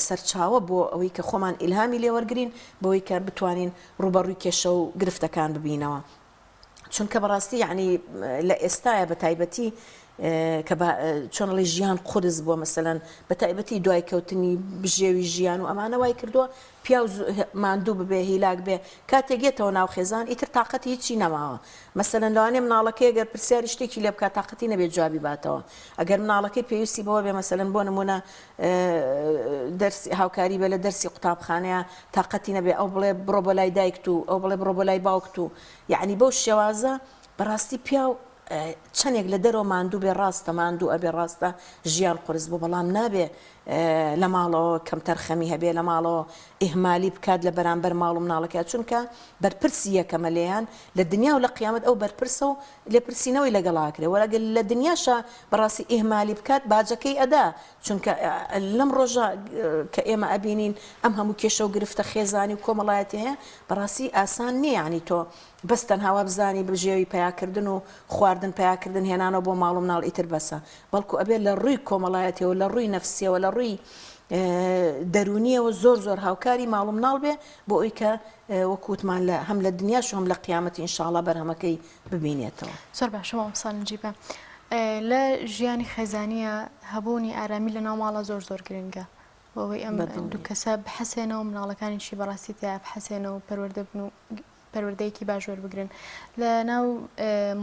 سەرچاوە بۆ ئەوەی کە خۆمان ئیلهامی لێوەرگین بۆی کە بتوانین ڕووبەڕووی کێشە و گرفتەکان ببینەوە. چونکە بەڕاستی یەعنی لە ئێستایا بە تایبەتی کە بە چۆن ئەڵێی ژیان قورس بووە مەسەلەن بە تایبەتی دوای کەوتنی بژێوی ژیان و ئەمانە وای کردووە پیاو ماندوو ببێ هیلاک بێ کاتێک یەتەوە ناو خێزان ئیتر تاقەتی هیچی نەماوە مەسەلەن لەوانەیە مناڵەکەی گەر پرسیاری شتێکی لێ بکات تاقەتی نەبێت جوابی باتەوە ئەگەر مناڵەکەی پێویستی بەوە بێ مەسەلەن بۆ نمونە دەرسی هاوکاری بێ لە دەرسی قوتابخانەیە تاقەتی نەبێ ئەو بڵێ بڕۆ بۆ لای دایکت و ئەو بڵێ بڕۆ بۆ لای باوکت و یەعنی بەو شێوازە بەڕاستی پیاو چەندێک لە دەرەوە ماندوو بێ ڕاستە ماندوو ئەبێ ڕاستە ژیان قورس بوو بەڵام نابێ لە ماڵەوە کەمتەرخەمی هەبێ لە ماڵەوە ئیهمالی بکات لە بەرامبەر ماڵ و مناڵەکە چونکە بەرپرسی یەکەمە لێیان لە دنیا و لە قیامەت ئەو بەرپرسە و لێپرسینەوەی لەگەڵا ئەکرێ وە ئەگەر لە دنیاشا بەڕاستی ئیهمالی بکات باجەکەی ئەدا چونکە لەم ڕۆژە کە ئێمە ئەبینین ئەم هەموو کێشە و گرفتە خێزانی و کۆمەڵایەتی هەیە بەڕاستی ئاسان نییە یانی تۆ بەس تەنها وابزانی بژێوی پەیاکردن و خواردن پەیاکردن هێنانەوە بۆ ماڵ و مناڵ ئیتر بەسە بەڵکو ئەبێت لە ڕووی کۆمەڵایەتیەوە لە ڕووی نەفسیەوە لە ڕووی دەروونیەوە زۆر زۆر هاوکاری ماڵ و مناڵ بێ بۆ ئەوی کە وەکو وتمان لە هەم لە دنیاش و هەم لە قیامەت ئینشاڵا بەرهەمەکەی ببینێتەوە. زۆر باشە مامۆستا نەجیبە لە ژیانی خێزانیە هەبوونی ئارامی لە ناو ماڵە زۆر زۆر گرنگە بۆ ئەوەی ئەم دوو کەسە بحەسێنەوە مناڵەکانیشی بەڕاستی تیا بحەسێنەوە پەروەردە بن و پەروەردەیەکی باش وەربگرن لە ناو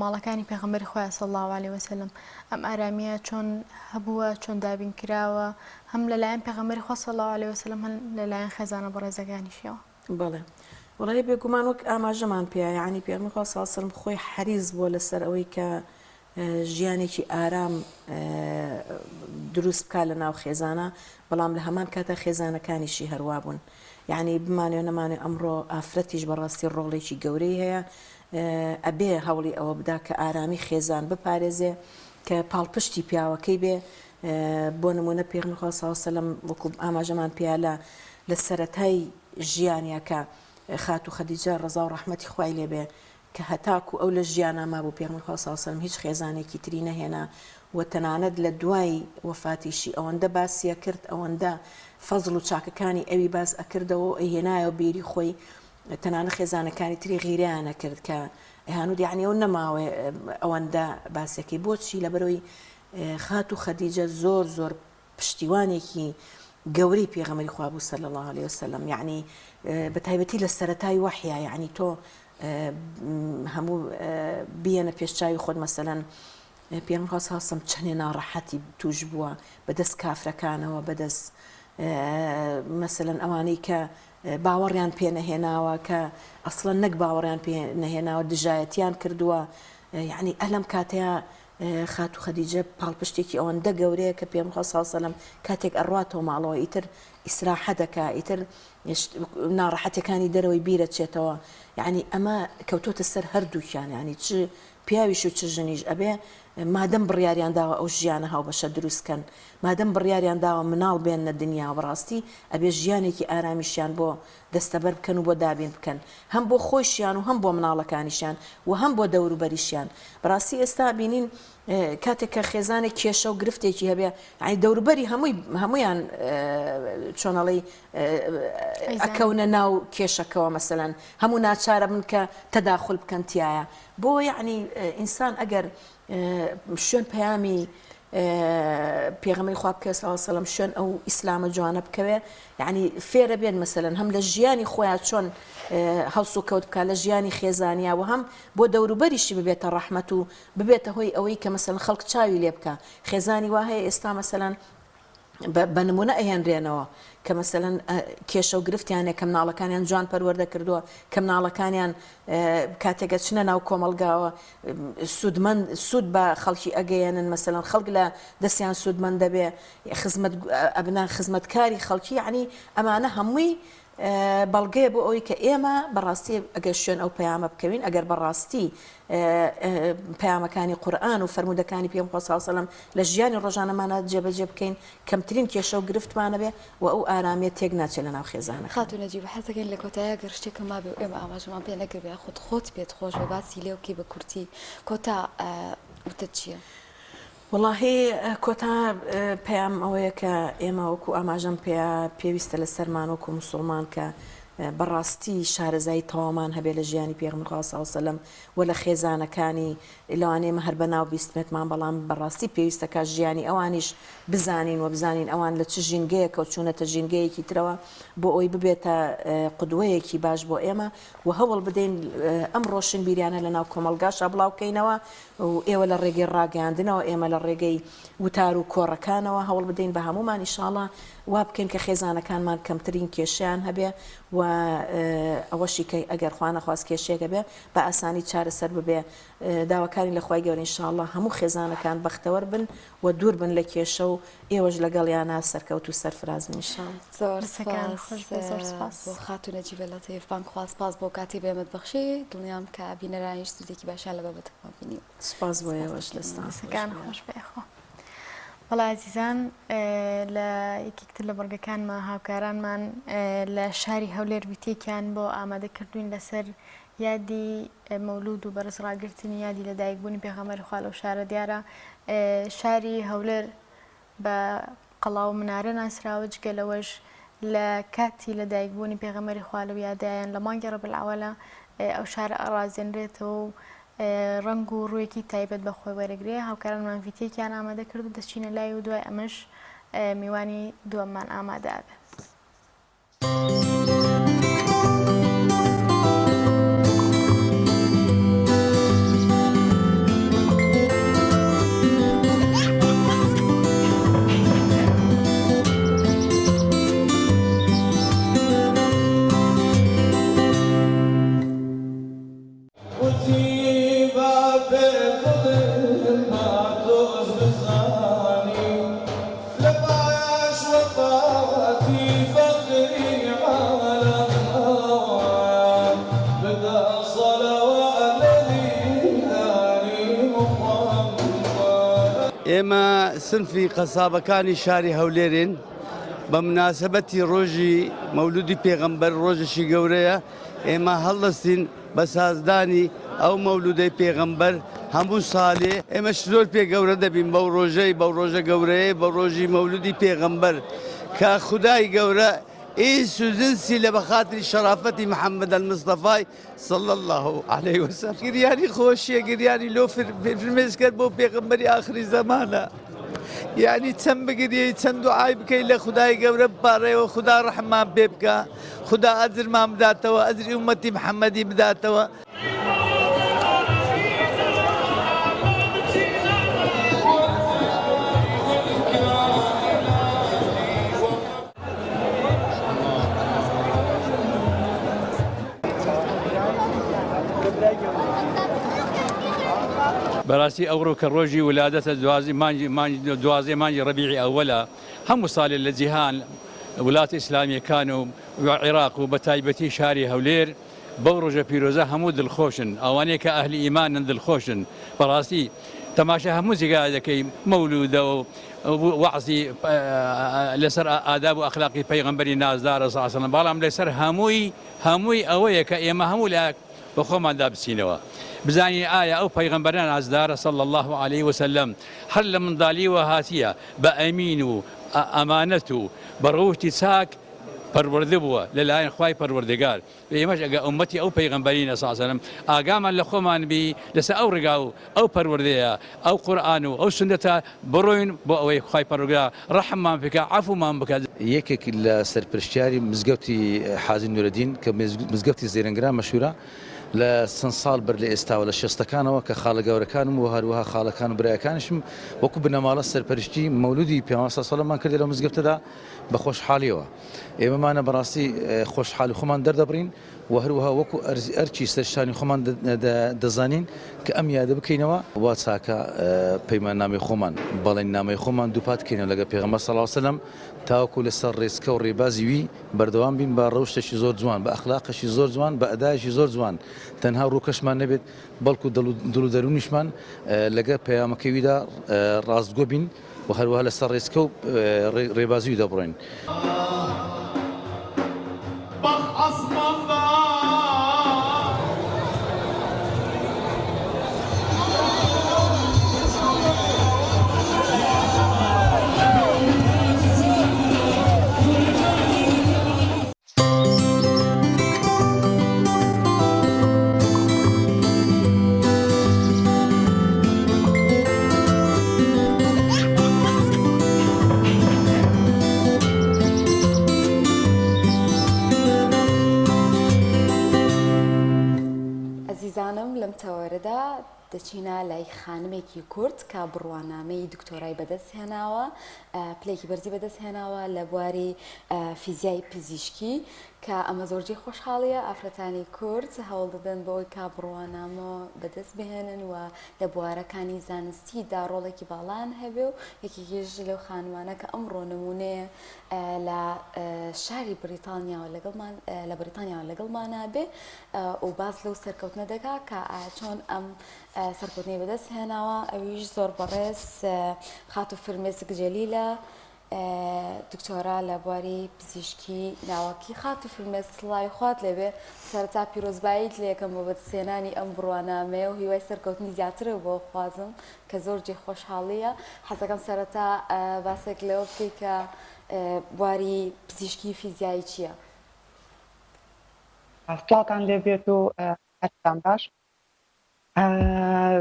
ماڵەکانی پێغەمبەری خوایە صلی اللە علیە وسلم ئەم ئارامیە چۆن هەبووە چۆن دابین کراوە هەم لەلایەن پێغەمبەری خوا صلی اللە علیە وسلم هەم لەلایەن خێزانە بەڕێزەکانیشیەوە. بەڵێ وەڵی بێگومان وەک ئاماژەمان پێیا یەعنی پێغەمبەری خوا صلی اللە علیە وسلم خۆی حەریس بووە لەسەر ئەوەی کە ژیانێکی ئارام دروست بکات لە ناو خێزانە بەڵام لە هەمان کاتا خێزانەکانیشی هەروا بوون یعنی بمانێ نەمانێ ئەمڕۆ ئافرەتیش بەڕاستی ڕۆڵێکی گەورەی هەیە ئەبێ هەوڵی ئەوە بدا کە ئارامی خێزان بپارێزێ کە پاڵپشتی پیاوەکەی بێ بۆ نمونە پێغەمبەر خوا صلی الله علیه و سلم وەکو ئاماژەمان پێیا لە لە سەرەتای ژیانیا کە خاتوو خەدیجە ڕەزا و ڕەحمەتی خوای لێ بێ کە هەتاکو ئەو لە ژیانا مابوو پێغەمبەر خوا صلی اللە علیە وسلم هیچ خێزانێکی تری نەهێنا و تەنانەت لە دوای وەفاتیشی ئەوەندە باسی ئەکرد ئەوەندە فەزڵ و چاکەکانی ئەوی باس ئەکردەوە و ئەیهێنایەوە بیری خۆی تەنانەت خێزانەکانی تری غیرەیان ئەکرد کە ئەیانوت یەعنی ئەو نەماوە ئەوەندە باسەکەی بۆچی لەبەرەوەی خاتوو خەدیجە زۆر زۆر پشتیوانێکی گەورەی پێغەمبەری خوا بوو صلی اللە علیە وسلم یەعنی بە تایبەتی لە سەرەتای وەحیا یەعنی تۆ هەموو بیەنە پێش چاوی خۆت مەسەلەن پێغەمبەر خوا صلی اللە علیە وسلم چەندێ ناڕەحەتی توش بووە بەدەست کافرەکانەوە بەدەست مەسەلەن ئەوانەی کە باوەڕیان پێ نەهێناوە کە ئەسڵەن نەک باوەڕیان پێ نەهێناوە دژایەتیان کردووە یعنی ئەلەم کاتەیە خاتوو خەدیجە پاڵپشتێکی ئەوەندە گەورەیە کە پێغەمبەر خوا صلی اللە علیە وسلم کاتێک ئەڕواتەوە ماڵەوە ئیتر ئیسراحە دەکا ئیتر ناڕەحەتەکانی دەرەوەی بیرەچێتەوە یعنی ئەمە کەوتۆتە سەر هەردووکیان یعنی چ پیاویش و چ ژنیش ئەبێ مادەم بڕیاریان داوە ئەو ژیانە هاوبەشە دروست کەن مادەم بڕیاریان داوە مناڵ بێننە دنیا بەڕاستی ئەبێ ژیانێکی ئارامیشیان بۆ دەستەبەر بکەن و بۆ دابین بکەن هەم بۆ خۆیشیان و هەم بۆ مناڵەکانیشیان و هەم بۆ دەوروبەریشیان بەڕاستی ئێستا بینین کاتێک کە خێزانێک کێشە و گرفتێکی هەبێ یانی دەوروبەری هەمووی هەمویان چۆنەڵی ئەکەونە ناو کێشەکەوە مەسەلەن هەموو ناچارە بن کە تەداخل بکەن تایە بۆ یعنی ئینسان ئەگەر شوێن پەیامی پێغەمبەری خوا بکەوێ صلی اللە وسلم شوێن ئەو ئیسلامە جوانە بکەوێ یعنی فێرە بێن مەسەلەن هەم لە ژیانی خۆیان چۆن هەڵس و کەوت بکات لە ژیانی خێزانیا و هەم بۆ دەوروبەریشی ببێتە ڕەحمەت و ببێتە هۆی ئەوەی کە مەسەلەن خەڵک چاوی لێ بکە خێزانی وا هەیە ئێستا مەسەلەن بە نمونە ئەهێنرێنەوە کە مەسەلەن کێشە و گرفتیان هەیە کە مناڵەکانیان جوان پەروەردە کردووە کە مناڵەکانیان کاتێک ئەچنە ناو کۆمەڵگاوە سوودمەند سوود بە خەڵکی ئەگەیەنن مەسەلەن خەڵک لە دەستیان سوودمەند دەبێ خزمەت ئەبنە خزمەتکاری خەڵکی یعنی ئەمانە هەمووی. بەڵگەیە بۆ ئەوەی کە ئێمە بەڕاستی ئەگەر شوێن ئەو پەیامە بکەوین، ئەگەر بەڕاستی پەیامەکانی قورئان و فەرموودەکانی پێغەمبەر خوا صلی اللە علیە وسلم لە ژیانی ڕۆژانەمانا جێبەجێ بکەین، کەمترین کێشە و گرفتمان نەبێ و ئەو ئارامییە تێک ناچێ لەناو خێزانەکان. خاتوو نەجیبە حەزەکەین لە کۆتاییا گەر شتێکم مابێ و ئێمە ئاماژەمان پێ نەکردبێ یاخود خۆت پێت خۆش بێ باسی لێ بکەی بە کورتی کۆتا وتەت چییە؟ وەڵاهی کۆتا پەیام ئەوەیە کە ئێمە وەکو ئاماژەم پێیا پێویستە لەسەرمان وەکو موسوڵمان کە بەڕاستی شارەزایی تەواومان هەبێ لە ژیانی پێغەمبەر خوا صلی اللە علیە وسلم و لە خێزانەکانی لەوانەیە ئێمە هەر بە ناو بیستمێتمان بەڵام بەڕاستی پێویستە کا ژیانی ئەوانیش بزانین و بزانین ئەوان لە چ ژینگەیەکەوە چوونەتە ژینگەیەکی ترەوە بۆ ئەوەی ببێتە قودوەیەکی باش بۆ ئێمە و هەوڵ بدەین ئەم ڕۆشنبیریانە لەناو کۆمەڵگاشا بڵاو کەینەوە و ئێوە لە ڕێگەی ڕاگەیاندنەوە ئێمە لە ڕێگەی وتار و کۆڕەکانەوە هەوڵ بدەین بە هەموومان ئیشاڵا وا بکەین کە خێزانەکانمان کەمترین کێشەیان هەبێ و ئەوەشی کە ئەگەر خوا نەخواست کێشەیەک هەبێ بە ئاسانی چارەسەر ببێ داواکارین لە خوای گەورە ئینشاڵا هەموو خێزانەکان بەختەوەر بن و دوور بن لە کێشە و ئێوەش لەگەڵیانا سەرکەوتوو سەرفراز بن ئینشاڵا. زۆر دەستەکان سپاس خۆش بێ زۆر سپاس. بۆ خاتوو نەجیبە لەتیف بانگخواز سپاس بۆ کاتی بە ئێمەت بەخشی دڵنیام کە بینەرانیش سوودێکی باشیان لە بابەتەکەمان بینی. سپاس بۆ سپاس ئێوەش دەکەین. دەستان خۆش دەستەکان بێ. خۆش بێ یاخوا. بەڵێ ئازیزان لە یەکێک تر لە بڕگەکانما هاوکارانمان لە شاری هەولێر ویتێکیان بۆ ئامادە کردوین لەسەر یادی مەولود و بەرز ڕاگرتنی یادی لەدایکبوونی پێغەمبەری خوا لەو شارە دیارە شاری هەولێر بە قەڵا و منارە ناسراوە جگە لەوەش لە کاتی لەدایکبوونی پێغەمبەری خوا لەو یادایان لە مانگی ڕەبیع الاوەلە ئەو شارە ئەڕازێنرێتەوە و ڕەنگ و ڕوویەکی تایبەت بە خۆی وەرەگرێ هاوکارانمان ڤیتێکیان ئامادە کرد و دەچینە لای و دوای ئەمەش میوانی دووەممان ئامادە ئەبێ. وتی با پێت بڵێم با تۆش بزانی لە پاش وەفاتی فەخری عالەم بدا صلوات لە دیداری محمد. ئێمە سنفی قەسابەکانی شاری هەولێرین، بە موناسەبەتی ڕۆژی مەولودی پێغەمبەر ڕۆژێکی گەورەیە، ئێمە هەڵدەستین بە سازدانی ئەو مەولودەی پێغەمبەر هەموو سالێ، ئێمەش زۆر پێ گەورە دەبین بەو ڕۆژەی بەو ڕۆژە گەورەیەی بە ڕۆژی مەولودی پێغەمبەر کە خودای گەورە ئینس و جنسی لە بەخاتری شەرافەتی محمد المصطفی صلی اللە علیه وسلم گریانی خۆشیە گریانی لۆ فرمێسکەر بۆ پێغەمبەری ئاخری زەمانە یعنی چەند بگریەی چەند دوعای بکەی لە خودای گەورە بپاڕێەوە خودا ڕەحممان پێ بکە خودا ئەجرمان بداتەوە ئەجری ئومەتی محەممەدی بداتەوە. بەراستی ئەوڕۆ کە ڕۆژی ولادەتە دوازی مانگی مانگی دوازدەی مانگی ڕەبیعی ئەوەلە هەموو ساڵێ لە جیهان وڵاتە ئیسلامیەکان و عێراق و بەتایبەتی شاری هەولێر بەو ڕۆژە پیرۆزە هەموو دڵخۆشن ئەوانەی کە ئەهلی ئیمانن دڵخۆشن بەڕاستی تەماشا هەموو جێگا دەکەی مەولودە و وەعزی لەسەر ئاداب و ئەخلاقی پەیغەمبەری نازدارە صلی الله علیه و بەڵام لەسەر هەمووی هەمووی ئەوەیە کە ئێمە هەموو لایەک بە خۆماندا بچینەوە بزانین ئایا ئەو پەیغەمبەرە نازدارە صلی الله علیه وسلم هەر لە منداڵیوە هاتیە بە ئەمین و ئەمانەت و بە ڕەوشتی چاک پەروەردە بووە لەلایەن خوای پەروەردگار ئێمەش ئەگەر ئوممەتی ئەو پەیغەمبەرین صلی اللە علیە وسلم ئاگامان لە خۆمان بی لەسەر ئەو ڕێگا و ئەو پەروەردەیە ئەو قورئان و ئەو سوننەتە بڕۆین بۆ ئەوەی خوای پەروەردگار ڕەحممان بکا عەفومان بکا. یەکێک لە سەرپرشتیاری مزگەوتی حاجی نورەدین کە مزگەوتی زێرنگران مەشهورە لە چەند ساڵ بەر لە ئێستاوە لە شێستەکانەوە کە خاڵە گەورەکانم و هەروەها خاڵەکان و برایەکانیشم وەکو بنەماڵە سەرپەرشتی مەولودی پێغەمبەر صلی اللە علیە وسلم کردی لەو مزگەوتەدا بە خۆشحاڵیەوە ئێمەمانە بەڕاستی خۆشحاڵی خۆمان دەردەبڕین و هەروەها وەکو ئەرکی سەرشانی خۆمان دەزانین کە ئەم یادە بکەینەوە. وا چاکە پەیماننامەی خۆمان، بەڵێننامەی خۆمان دووپات کەینەوە لەگەڵ پێغەمبەر صلی اللە علیە وسلم تاوەکو لەسەر ڕێچکە و ڕێبازی وی بەردەوام بین بە ڕەوشتێکی زۆر جوان، بە ئەخلاقێکی زۆر جوان، بە ئەدایەکی زۆر جوان، تەنها ڕووکەشمان نەبێت بەڵکو دڵ و دەروونیشمان لەگەڵ پەیامەکەی ویدا ڕاستگۆ بین. و هەروەها لەسەر ڕێچکە و ڕێبازی ویدا بڕۆین. ئەزیزانم لەم تەوەرەدا دەچینە لای خانمێکی کورد کە بڕوانامەی دکتۆرای بەدەست هێناوە پلەیەکی بەرزی بەدەست هێناوە لە بواری فیزیای پزیشکی کە ئەمە زۆر جێی خۆشحاڵیە ئافرەتانی کورد هەوڵ دەدەن بۆ ئەوەی کە بڕوانامە بەدەست بهێنن و لە بوارەکانی زانستی دا ڕۆڵێکی باڵایان هەبێ و یەکێکیش لەو خانمانە کە ئەمڕۆ نمونەیە لە شاری بریتانیاوە لەگەڵمان لە بریتانیاوە لەگەڵمانا بێ و باس لەو سەرکەوتنە دەکا کە چۆن ئەم سەرکەوتنەی بەدەست هێناوە ئەویش زۆر بەڕێز خاتوو فرمێسک جەلیلە دکتۆرا لە بواری پزیشکی ناوەکی. خاتوو فرمێسک سڵاوی خوات لێبێ، سەرەتا پیرۆزباییت لێکەم بۆ بەدەستهێنانی ئەم بڕوانامەیە و هیوای سەرکەوتنی زیاترت بۆ خوازم کە زۆر جێی خۆشحاڵییە. حەزەکەم سەرەتا باسێک لەوە بکەی کە بواری پزیشکی فیزیایی چییە؟ سڵاوتان لێبێت و کاتتان باش.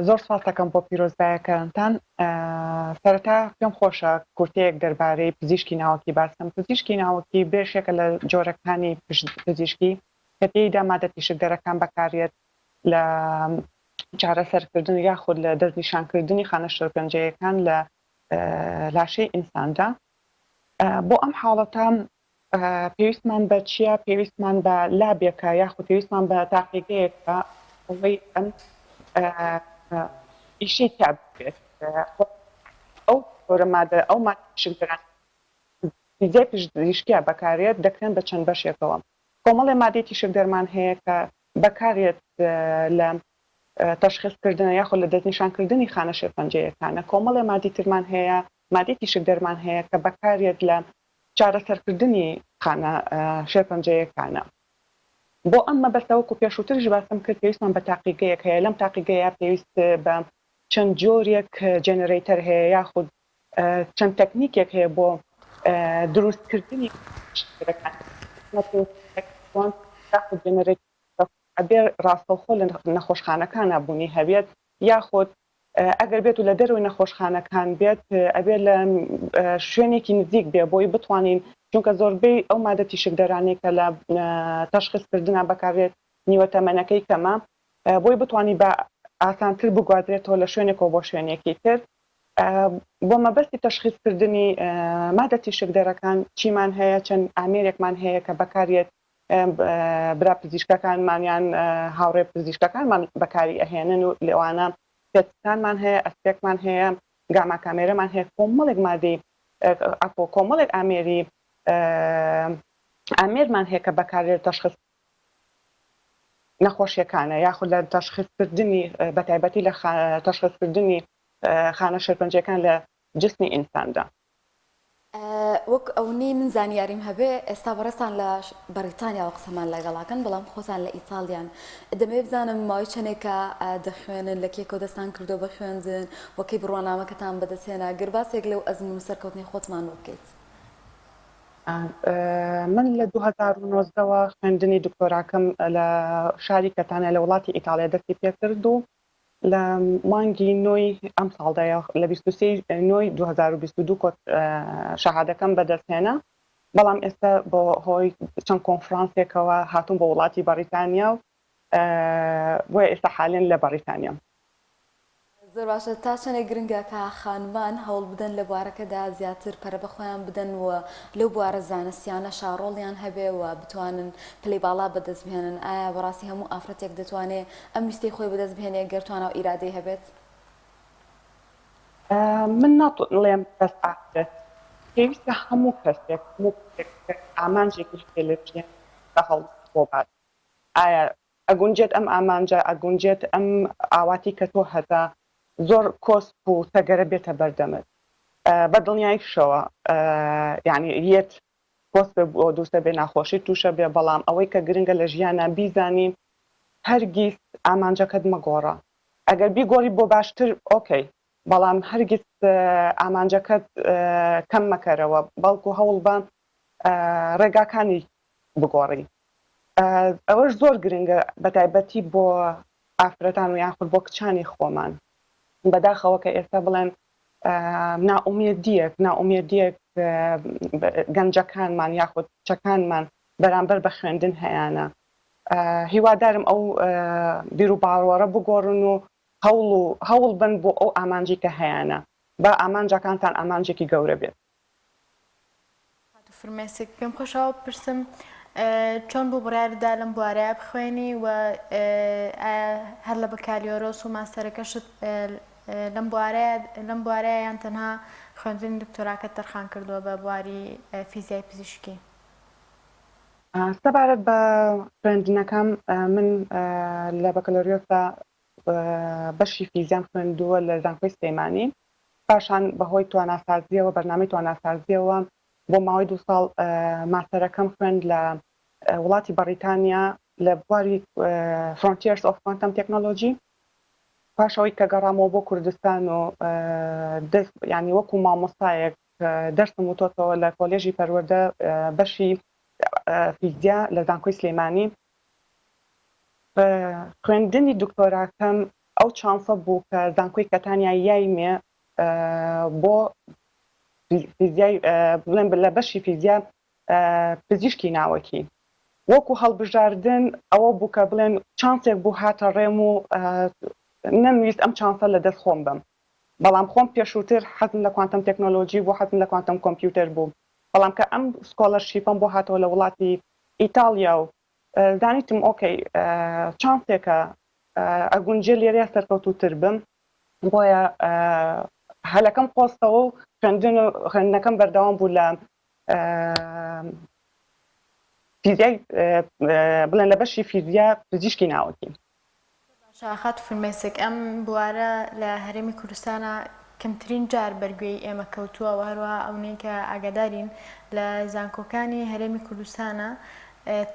زۆر سپاست دەکەم بۆ پیرۆزبایەکانتان. سەرەتا پێم خۆشە کورتەیەک دەربارەی پزیشکی ناوەکی باس بکەم. پزیشکی ناوەکی بەشێکە لە جۆرەکانی پزیشکی کە تێیدا مادە تیشکدەرەکان بەکارێت لە چارەسەرکردن یاخود لە دەستنیشانکردنی خانە شێرپەنجەیەکان لە لاشەی ئینساندا. بۆ ئەم حاڵەتە پێویستمان بە چییە؟ پێویستمان بە لابێکە یاخود پێویستمان بە تاقیگەیەکە ئەوەی ئەم ئیشەی تیا بکرێت. ئەو جۆرە مادە ئەو مادە تیشکدەرانەی فیزیای پزیشکییە بەکارێت دەکرێن بە چەند بەشێکەوە. کۆمەڵێ مادەی تیشکدەرمان هەیە کە بەکارێت لە تەشخیسکردن یاخود لە دەستنیشانکردنی خانە شێرپەنجەیەکانە. کۆمەڵێ مادی ترمان هەیە مادەی تیشکدەرمان هەیە کە بەکارێت لە چارەسەرکردنی خانە شێرپەنجەیەکانە. بۆ ئەم مەبەستە وەکو پێشووتریش باسم کرد پێویستمان بە تاقیگەیەک هەیە، لەم تاقیگەیە پێویست بە چەند جۆرێک generator هەیە یاخود چەند تەکنیکێک هەیە بۆ دروستکردنی شێرەکان یاخود generator ئەبێ ڕاستەوخۆ لە نەخۆشخانەکانا بوونی هەبێت یاخود ئەگەر بێت و لە دەرەوەی نەخۆشخانەکان بێت ئەبێت لە شوێنێکی نزیک بێ بۆی بتوانین چونکە زۆربەی ئەو مادە تیشکدەرانەی کە لە تەشخیصکردنا بەکارێت نیوە تەمەنەکەی کەمە بۆی بتوانی بە ئاسانتر بگوازرێتەوە لە شوێنێکەوە بۆ شوێنێکی تر بۆ مەبەستی تەشخیصکردنی مادە تیشکدەرەکان چیمان هەیە چەند ئامێرێکمان هەیە کە بەکارێت برا پزیشکەکانمان یان هاوڕێ پزیشکەکانمان بەکاری ئەهێنن و لەوانە PET scan مان هەیە، ئەسپێکمان هەیە، gamma camera مان هەیە، کۆمەڵێک مادەی عەفوە کۆمەڵێک ئامێری ئامێرمان هەیە کە بەکارێت تەشخیص نەخۆشیەکانە یاخود لە تەشخیصکردنی بەتایبەتی لە تەشخیصکردنی خانە شێرپەنجەکان لە جسمی ئینساندا. وەک ئەونەی من زانیاریم هەبێ ئێستا بەڕێزتان لە بەڕیتانیاوە قسەمان لەگەڵاکەن بەڵام خۆتان لە ئیتاڵیان دەمەوێ بزانم ماوەی چەندێکە دەخوێنن لە کێکەوە دەستان کردووە بە خوێندن و کەی بڕوانامەکەتان بەدەست هێنا گەر باسێک لەو ئەزموون و سەرکەوتنەی خۆتمان بۆ بکەیت. من لە 2019 وە خوێندنی دکتۆراکەم لە شاری کەتانیا لە وڵاتی ئیتاڵیا دەستی پێکرد و لە مانگی نۆی ئەمساڵدا لە 23 نۆی 2022 کۆت شەهادەکەم بەدەستهێنا بەڵام ئێستا بۆ هۆی چەند کۆنفرانسێکەوە هاتووم بۆ وڵاتی بەڕیتانیا و بۆیە ئێستا حالێن لە بەڕیتانیام. زۆر باشە تا چەندێک گرنگە کە خانمان هەوڵ بدەن لە بوارەکەدا زیاتر پەرە بە خۆیان بدەن و لەو بوارە زانستیانەشا ڕۆڵیان هەبێ و بتوانن پلەی باڵا بەدەست بهێنن ئایا بەڕاستی هەموو ئافرەتێک دەتوانێ ئەم ویستەی خۆی بەدەست بهێنێ گەر توانا و ئیرادەی هەبێت؟ من ناڵێم بەس ئافرەت، پێویستە هەموو کەسێک هەموو کەسێک کە ئامانجێکی هەبێ لە ژیان پێویستە هەوڵ بۆ بات. ئایا ئەگونجێت ئەم ئامانجە، ئەگونجێت ئەم ئاواتی کە تۆ هەتە، زۆر کۆسپ و تەگەرە بێتە بەردەمت. بە دڵنیاییشەوە یانی یەت کۆسپێ بۆ دروستە بێ، ناخۆشیت تووشە بێ، بەڵام ئەوەی کە گرنگە لە ژیانا بیزانی هەرگیز ئامانجەکەت مەگۆڕە. ئەگەر بیگۆڕی بۆ باشتر okay، بەڵام هەرگیز ئامانجەکەت کەم مەکەرەوە، بەڵکو هەوڵبە ڕێگاکانی بگۆڕی. ئەوەش زۆر گرنگە بەتایبەتی بۆ ئافرەتان و یاخود بۆ کچانی خۆمان. بەداخەوە کە ئێستا بڵێن نائومێدیەک نائومێدیەک گەنجەکانمان یاخود کچەکانمان بەرامبەر بە خوێندن هەیانە. هیوادارم ئەو بیروباوەڕە بگۆڕن و هەوڵ و هەوڵ بەن بۆ ئەو ئامانجی کە هەیانە. با ئامانجەکانتان ئامانجێکی گەورە بێت. خاتوو فرمێسک، پێم خۆشە ئەوە بپرسم چۆن بوو بڕیارت دا لەم بوارەیا بخوێنی و ئایا هەر لە بەکالیۆرۆس و ماستەرەکەشت لەم بوارەیا لەم بوارەیا یان تەنها خوێندنی دکتۆراکەت تەرخان کردووە بە بواری فیزیای پزیشکی؟ سەبارەت بە خوێندنەکەم من لە بەکالۆریۆسدا بەشی فیزیام خوێندووە لە زانکۆی سلێمانی پاشان بەهۆی تواناسازییەوە، بەرنامەی تواناسازییەوە بۆ ماوەی دوو ساڵ ماستەرەکەم خوێند لە وڵاتی بەڕیتانیا لە بواری Frontiers of Quantum Technology. پاش ئەوەی کە گەڕامەوە بۆ کوردستان و دەست یانی وەکو مامۆستایەک دەرسم وتۆتەوە لە کۆلێژی پەروەردە بەشی فیزیا لە زانکۆی سلێمانی. خوێندنی دکتۆراکەم ئەو چانسە بوو کە زانکۆی کەتانیا یایمێ بۆ فیزیای بڵێن لە بەشی فیزیا پزیشکی ناوەکی وەکو هەڵبژاردن ئەوە بوو کە بڵێن چانسێک بوو هاتە ڕێم و نەمویست ئەم چانسە لە دەست خۆم بەم بەڵام خۆم پێشووتر حەزم لە quantum technology بوو حەزم لە quantum computer بوو بەڵام کە ئەم scholarship ەم بۆ هاتەوە لە وڵاتی ئیتاڵیا و زانیتم okay چانسێکە ئەگونجێ لێرەیا سەرکەوتووتر بم بۆیە هەلەکەم قۆستەوە و خوێندن و خوێندنەکەم بەردەوام بوو لە فیزیای بڵێن لە بەشی فیزیا پزیشکی ناوەکی. باشە خاتوو فرمێسک ئەم بوارە لە هەرێمی کوردستانا کەمترین جار بەر گوێی ئێمە کەوتووە و هەروەها ئەونەی کە ئاگادارین لە زانکۆکانی هەرێمی کوردستانا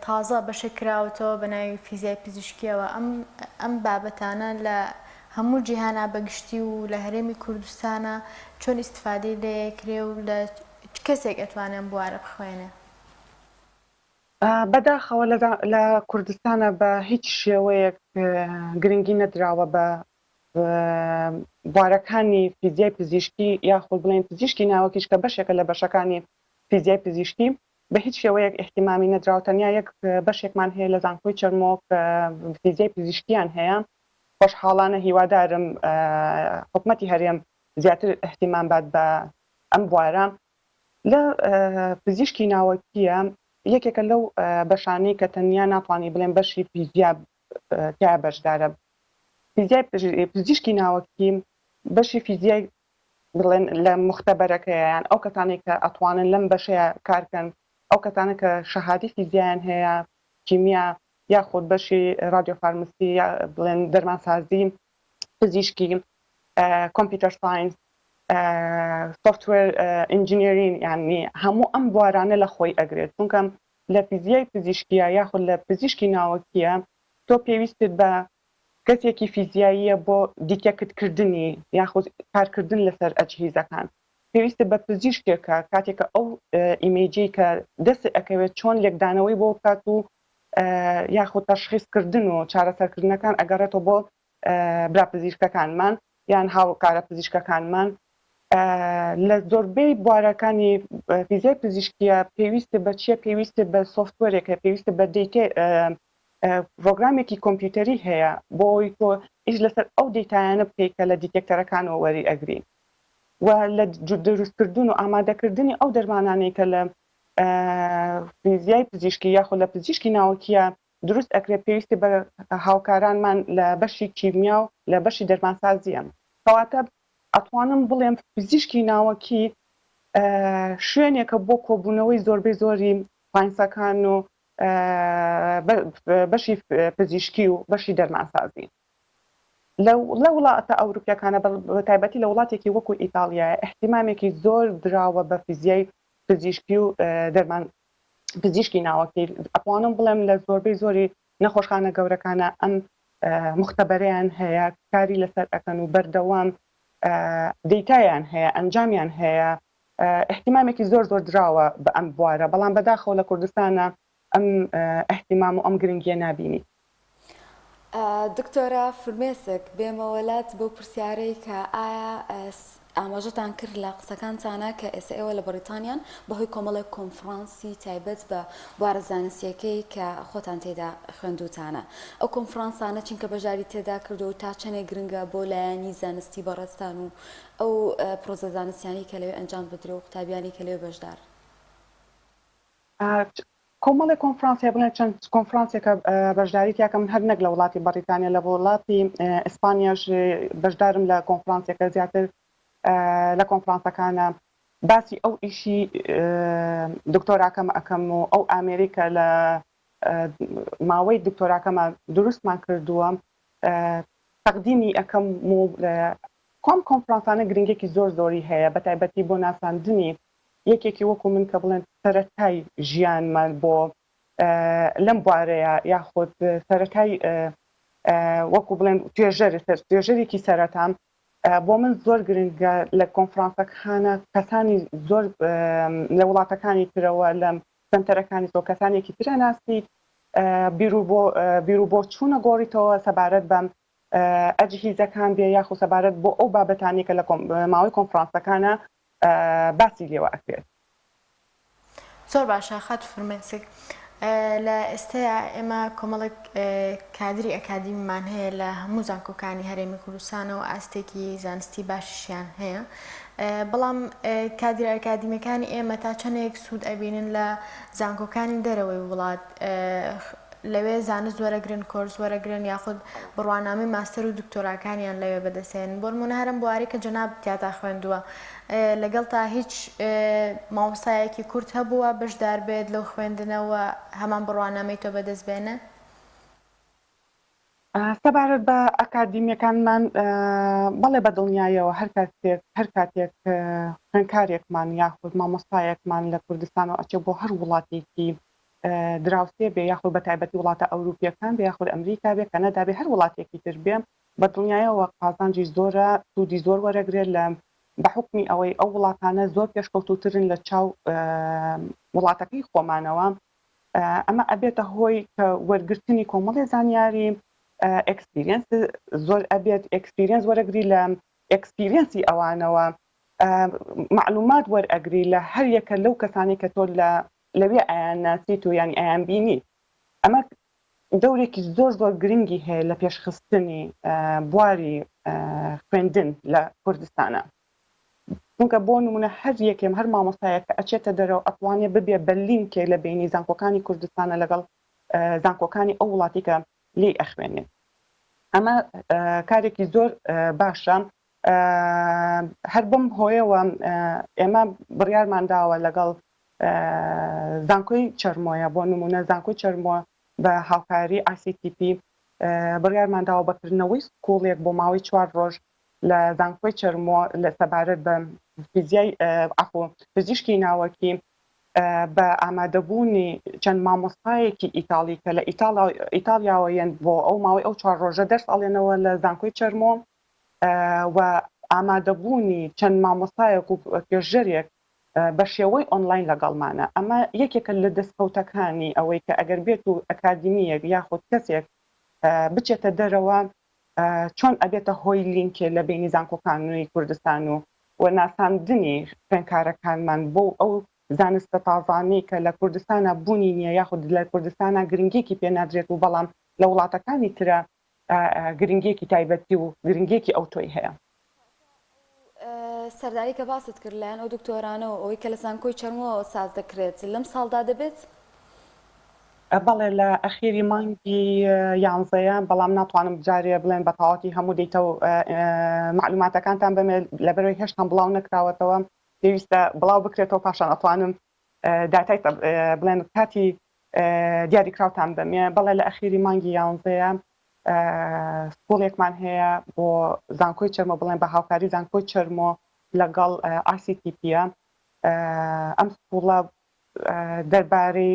تازە بەشێک کراوەتەوە بە ناوی فیزیای پزیشکیەوە ئەم ئەم بابەتانە لە هەموو جیهانا بە گشتی و لە هەرێمی کوردستانا چۆن ئیستفادەی لێ کرێ و لە چ کەسێک ئەتوانێ ئەم بوارە بخوێنێ؟ بەداخەوە لە کوردستانا بە هیچ شێوەیەک گرنگی نەدراوە بە بوارەکانی فیزیای پزیشکی یاخود بڵێین پزیشکی ناوەکیش کە بەشێکە لە بەشەکانی فیزیای پزیشکی بە هیچ شێوەیەک ئیهتیمامی نەدراوە تەنیا یەک بەشێکمان هەیە لە زانکۆی چەرمۆ کە فیزیای پزیشکیان هەیە خۆشحاڵانە هیوادارم حکومەتی هەرێم زیاتر ئیهتیمام بات بە ئەم بوارە لە پزیشکی ناوەکییە یەکێکە لەو بەشانەی کە تەنیا ناتوانانی بڵێن بەشی فیزیا تیا بەشدارە فیزیای پزیشکی ناوەکی بەشی فیزیای بڵێن لە موختەبەرەکەیە یان ئەو کەسانەی کە ئەتوانن لەم بەشەیە کارکەن ئەو کەسانە کە شەهادی فیزیایان هەیە کیمیا یاخود بەشی radiopharmacy یا بڵێن دەرمانسازی پزیشکی computer science software engineering یانی هەموو ئەم بوارانە لە خۆی ئەگرێت چونکە لە فیزیای پزیشکیە یاخود لە پزیشکی ناوەکیە تۆ پێویستت بە کەسێکی فیزیاییە بۆ detect کردنی یاخود کارکردن لەسەر ئەجهیزەکان پێویستت بە پزیشکێکە کاتێک کە ئەو image ەی کە دەست ئەکەوێت چۆن لێکدانەوەی بۆ بکات و یاخود تەشخیص کردن و چارەسەرکردنەکان ئەگەڕێتەوە بۆ برا پزیشکەکانمان یان هاوکارە پزیشکەکانمان لە زۆربەی بوارەکانی فیزیای پزیشکیە پێویست بە چیە پێویست بە software ێکە پێویست بە دیتێ پرۆگرامێکی کۆمپیوتەری هەیە بۆ ئەوەی تۆ ئیش لەسەر ئەو دەیتایانە بکەیت کە لە detector ەکانەوە وەری ئەگری و لە دروستکردن و ئامادەکردنی ئەو دەرمانانەی کە لە فیزیای پزیشکی یاخود لە پزیشکی ناوەکیە دروست ئەکرێت پێویستی بە هاوکارانمان لە بەشی کیمیا و لە بەشی دەرمانسازیە. کەواتە ئەتوانم بڵێم پزیشکی ناوەکی شوێنێکە بۆ کۆبوونەوەی زۆربەی زۆری ساینسەکان و بەشی پزیشکی و بەشی دەرمانسازی. لە وڵاتە ئەوروپیەکانە بە تایبەتی لە وڵاتێکی وەکو ئیتاڵیایە ئیهتیمامێکی زۆر دراوە بە فیزیای پزیشکی و دەرمان پزیشکی ناوەکی ئەتوانم بڵێم لە زۆربەی زۆری نەخۆشخانە گەورەکانە ئەم مختبەرەیان هەیە کاری لەسەر ئەکەن و بەردەوام دەیتایان هەیە ئەنجامیان هەیە ئیهتیمامێکی زۆر زۆر دراوە بە ئەم بوارە بەڵام بەداخەوە لە کوردستانە ئەم ئیهتیمام و ئەم گرنگیە نابینیت. دکتۆرە فرمێسک، بێمەوە لات بەو پرسیارەی کە ئایا ئاماژەتان کرد لە قسەکانتانا کە ئێستا ئێوە لە بەڕیتانیان بەهۆی کۆمەڵێک کۆنفرانسی تایبەت بە بوارە زانستیەکەی کە خۆتان تێدا خوێندووتانە ئەو کۆنفرانسانە چین کە بەشداری تێدا کردووە و تا چەندێک گرنگە بۆ لایەنی زانستی بەڕێزتان و ئەو پرۆژە زانستیانەی کە لەوێ ئەنجام دەدرێ و قوتابیانی کە لەوێ بەشدارن؟ کۆمەڵێک کۆنفرانس هەیە بڵێن چەند کۆنفرانسێکە بەشداری تیاکەم من هەر نەک لە وڵاتی بەڕیتانیا لە وڵاتی ئیسپانیاش بەشدارم لە کۆنفرانسێکە زیاتر لە کۆنفرانسەکانە باسی ئەو ئیشی دکتۆراکەم ئەکەم و ئەو ئامێری کە لە ماوەی دکتۆراکەمە دروستمان کردووە تەقدیمی ئەکەم و کۆم کۆنفرانسانە گرنگێکی زۆر زۆری هەیە بە تایبەتی بۆ ناساندنی یەکێکی وەکو من کە بڵێن سەرەتای ژیانمە بۆ لەم بوارەیە یاخود سەرەتای وەکو بڵێن توێژەر توێژەرێکی سەرەتام بۆ من زۆر گرنگە لە کۆنفرانسەکانە کەسانی زۆر لە وڵاتەکانی ترەوە لە سنتەرەکانی تۆ کەسانێکی ترە ناسیت بیرو بۆ چوونە گۆڕیتەوە سەبارەت بەم ئەجهیزەکان بێ یاخو سەبارەت بۆ ئەو بابەتانی کە لە ماوەی کۆنفرانسەکانە باسی لێوە ئەکرێت. زۆر باشە خاتوو فرمێسک لە ئێستەیا ئێمە کۆمەڵێک کادری ئەکادیمیمان هەیە لە هەموو زانکۆکانی هەرێمی کوردستانەوە ئاستێکی زانستی باشیشیان هەیە بەڵام کادرە ئەکادیمیەکانی ئێمە تا چەندێک سوود ئەبینن لە زانکۆکانی دەرەوەی وڵات لەوێ زانست وەرەگرن، کۆرس وەرەگرن یاخود بڕوانامەی ماستەر و دکتۆراکانیان لەوێ بەدەستهێنن. بۆ نموونە هەر ئەم بوارەی کە جەنابت تیاتا خوێندووە لەگەڵتا هیچ مامۆستایەکی کورد هەبووە بەشدار بێت لەو خوێندنە و هەمان بڕوانامەی تۆ بەدەست بێنێ؟ سەبارەت بە ئەکادیمیەکانمان بەڵێ بە دڵنیایەوە هەر کاتێک هەر کاتێک خوێندکارێکمان یاخود مامۆستایەکمان لە کوردستانەوە ئەچێ بۆ هەر وڵاتێکی دراوسێ بێ یاخود بە تایبەتی وڵاتە ئەوروپیەکان بێ یاخود ئەمریکا بێ کەنەدا بێ هەر وڵاتێکی تر بێ بە دڵنیایەوە قازانجی زۆرە سوودی زۆر وەرەگرێت لە بە حوکمی ئەوەی ئەو وڵاتانە زۆر پێشکەوتووترن لە چاو وڵاتەکەی خۆمانەوە ئەمە ئەبێتە هۆی کە وەرگرتنی کۆمەڵێ زانیاری experience زۆر ئەبێت experience وەرەگری لە experience ی ئەوانەوە معلومات وەرئەگری لە هەر یەکە لەو کەسانی کە تۆ لە لەوێ ئەیانناسیت و یانی ئەیانبینیت ئەمە دەورێکی زۆر زۆر گرنگی هەیە لە پێشخستنی بواری خوێندن لە کوردستانە چونکە بۆ نمونە هەر یەکێم هەر مامۆستایەک کە ئەچێتە دەرەوە ئەتوانێ ببێ بە لینکێک لە بینی زانکۆکانی کوردستانە لەگەڵ زانکۆکانی ئەو وڵاتی کە لێی ئەخوێنێت ئەمە کارێکی زۆر باشە هەر بەم هۆیەوە ئێمە بڕیارمان داوە لەگەڵ زانکۆی چەرمۆیە بۆ نمونە زانکۆی چەرمۆ بە هاوکاری ICTP بڕیارمان داوە بە کردنەوەی school ێک بۆ ماوەی چوار ڕۆژ لە زانکۆی چەرمۆ لە سەبارەت بە فیزیای عەفو پزیشکی ناوەکی بە ئامادەبوونی چەند مامۆستایەکی ئیتاڵی کە لە ئیتاڵیاوە یەن بۆ ئەو ماوەی ئەو چوار ڕۆژە دەرس ئەڵێنەوە لە زانکۆی چەرمۆ و ئامادەبوونی چەند مامۆستایەک و توێژەرێک بە شێوەی ئۆنلاین لەگەڵمانە. ئەمە یەکێکە لە دەستکەوتەکانی ئەوەی کە ئەگەر بێت و ئەکادیمییەک یاخود کەسێک بچێتە دەرەوە چۆن ئەبێتە هۆی لینکێ لە بەینی زانکۆکانی کوردستان و و ناساندنی خوێندکارەکانمان بۆ ئەو زانستە تازانەی کە لە کوردستانا بوونی نییە یاخود لە کوردستانا گرنگیەکی پێ نادرێت و بەڵام لە وڵاتەکانی ترا. گرنگیەکی تایبەتی و گرنگیەکی ئەوتۆی هەیە. ئەو سەرداری کە باست کرد لایەن ئەو دکتۆرانە و ئەوەی کە لە زانکۆی چەرمۆ ساز دەکرێت لەم ساڵدا دەبێت؟ بەڵێ لە ئەخیری مانگی یانزەیە، بەڵام ناتوانم جارێ بڵێن بە تەواوەتی هەموو دەیتە و مەعلوماتەکانتان بەمێ لەبەرەوەی هێشتان بڵاو نەکراوەتەوە پێویستە بڵاو بکرێتەوە پاشان ئەتوانم داتای بڵێن کاتی دیاریکراوتان بەمێ بەڵێ لە ئەخیری مانگی یانزەیە سکوڵێکمان هەیە بۆ زانکۆی چەرمۆ بڵێن بە هاوکاری زانکۆی چەرمۆ لەگەڵ ICTP ئەم سکوڵە دەربارەی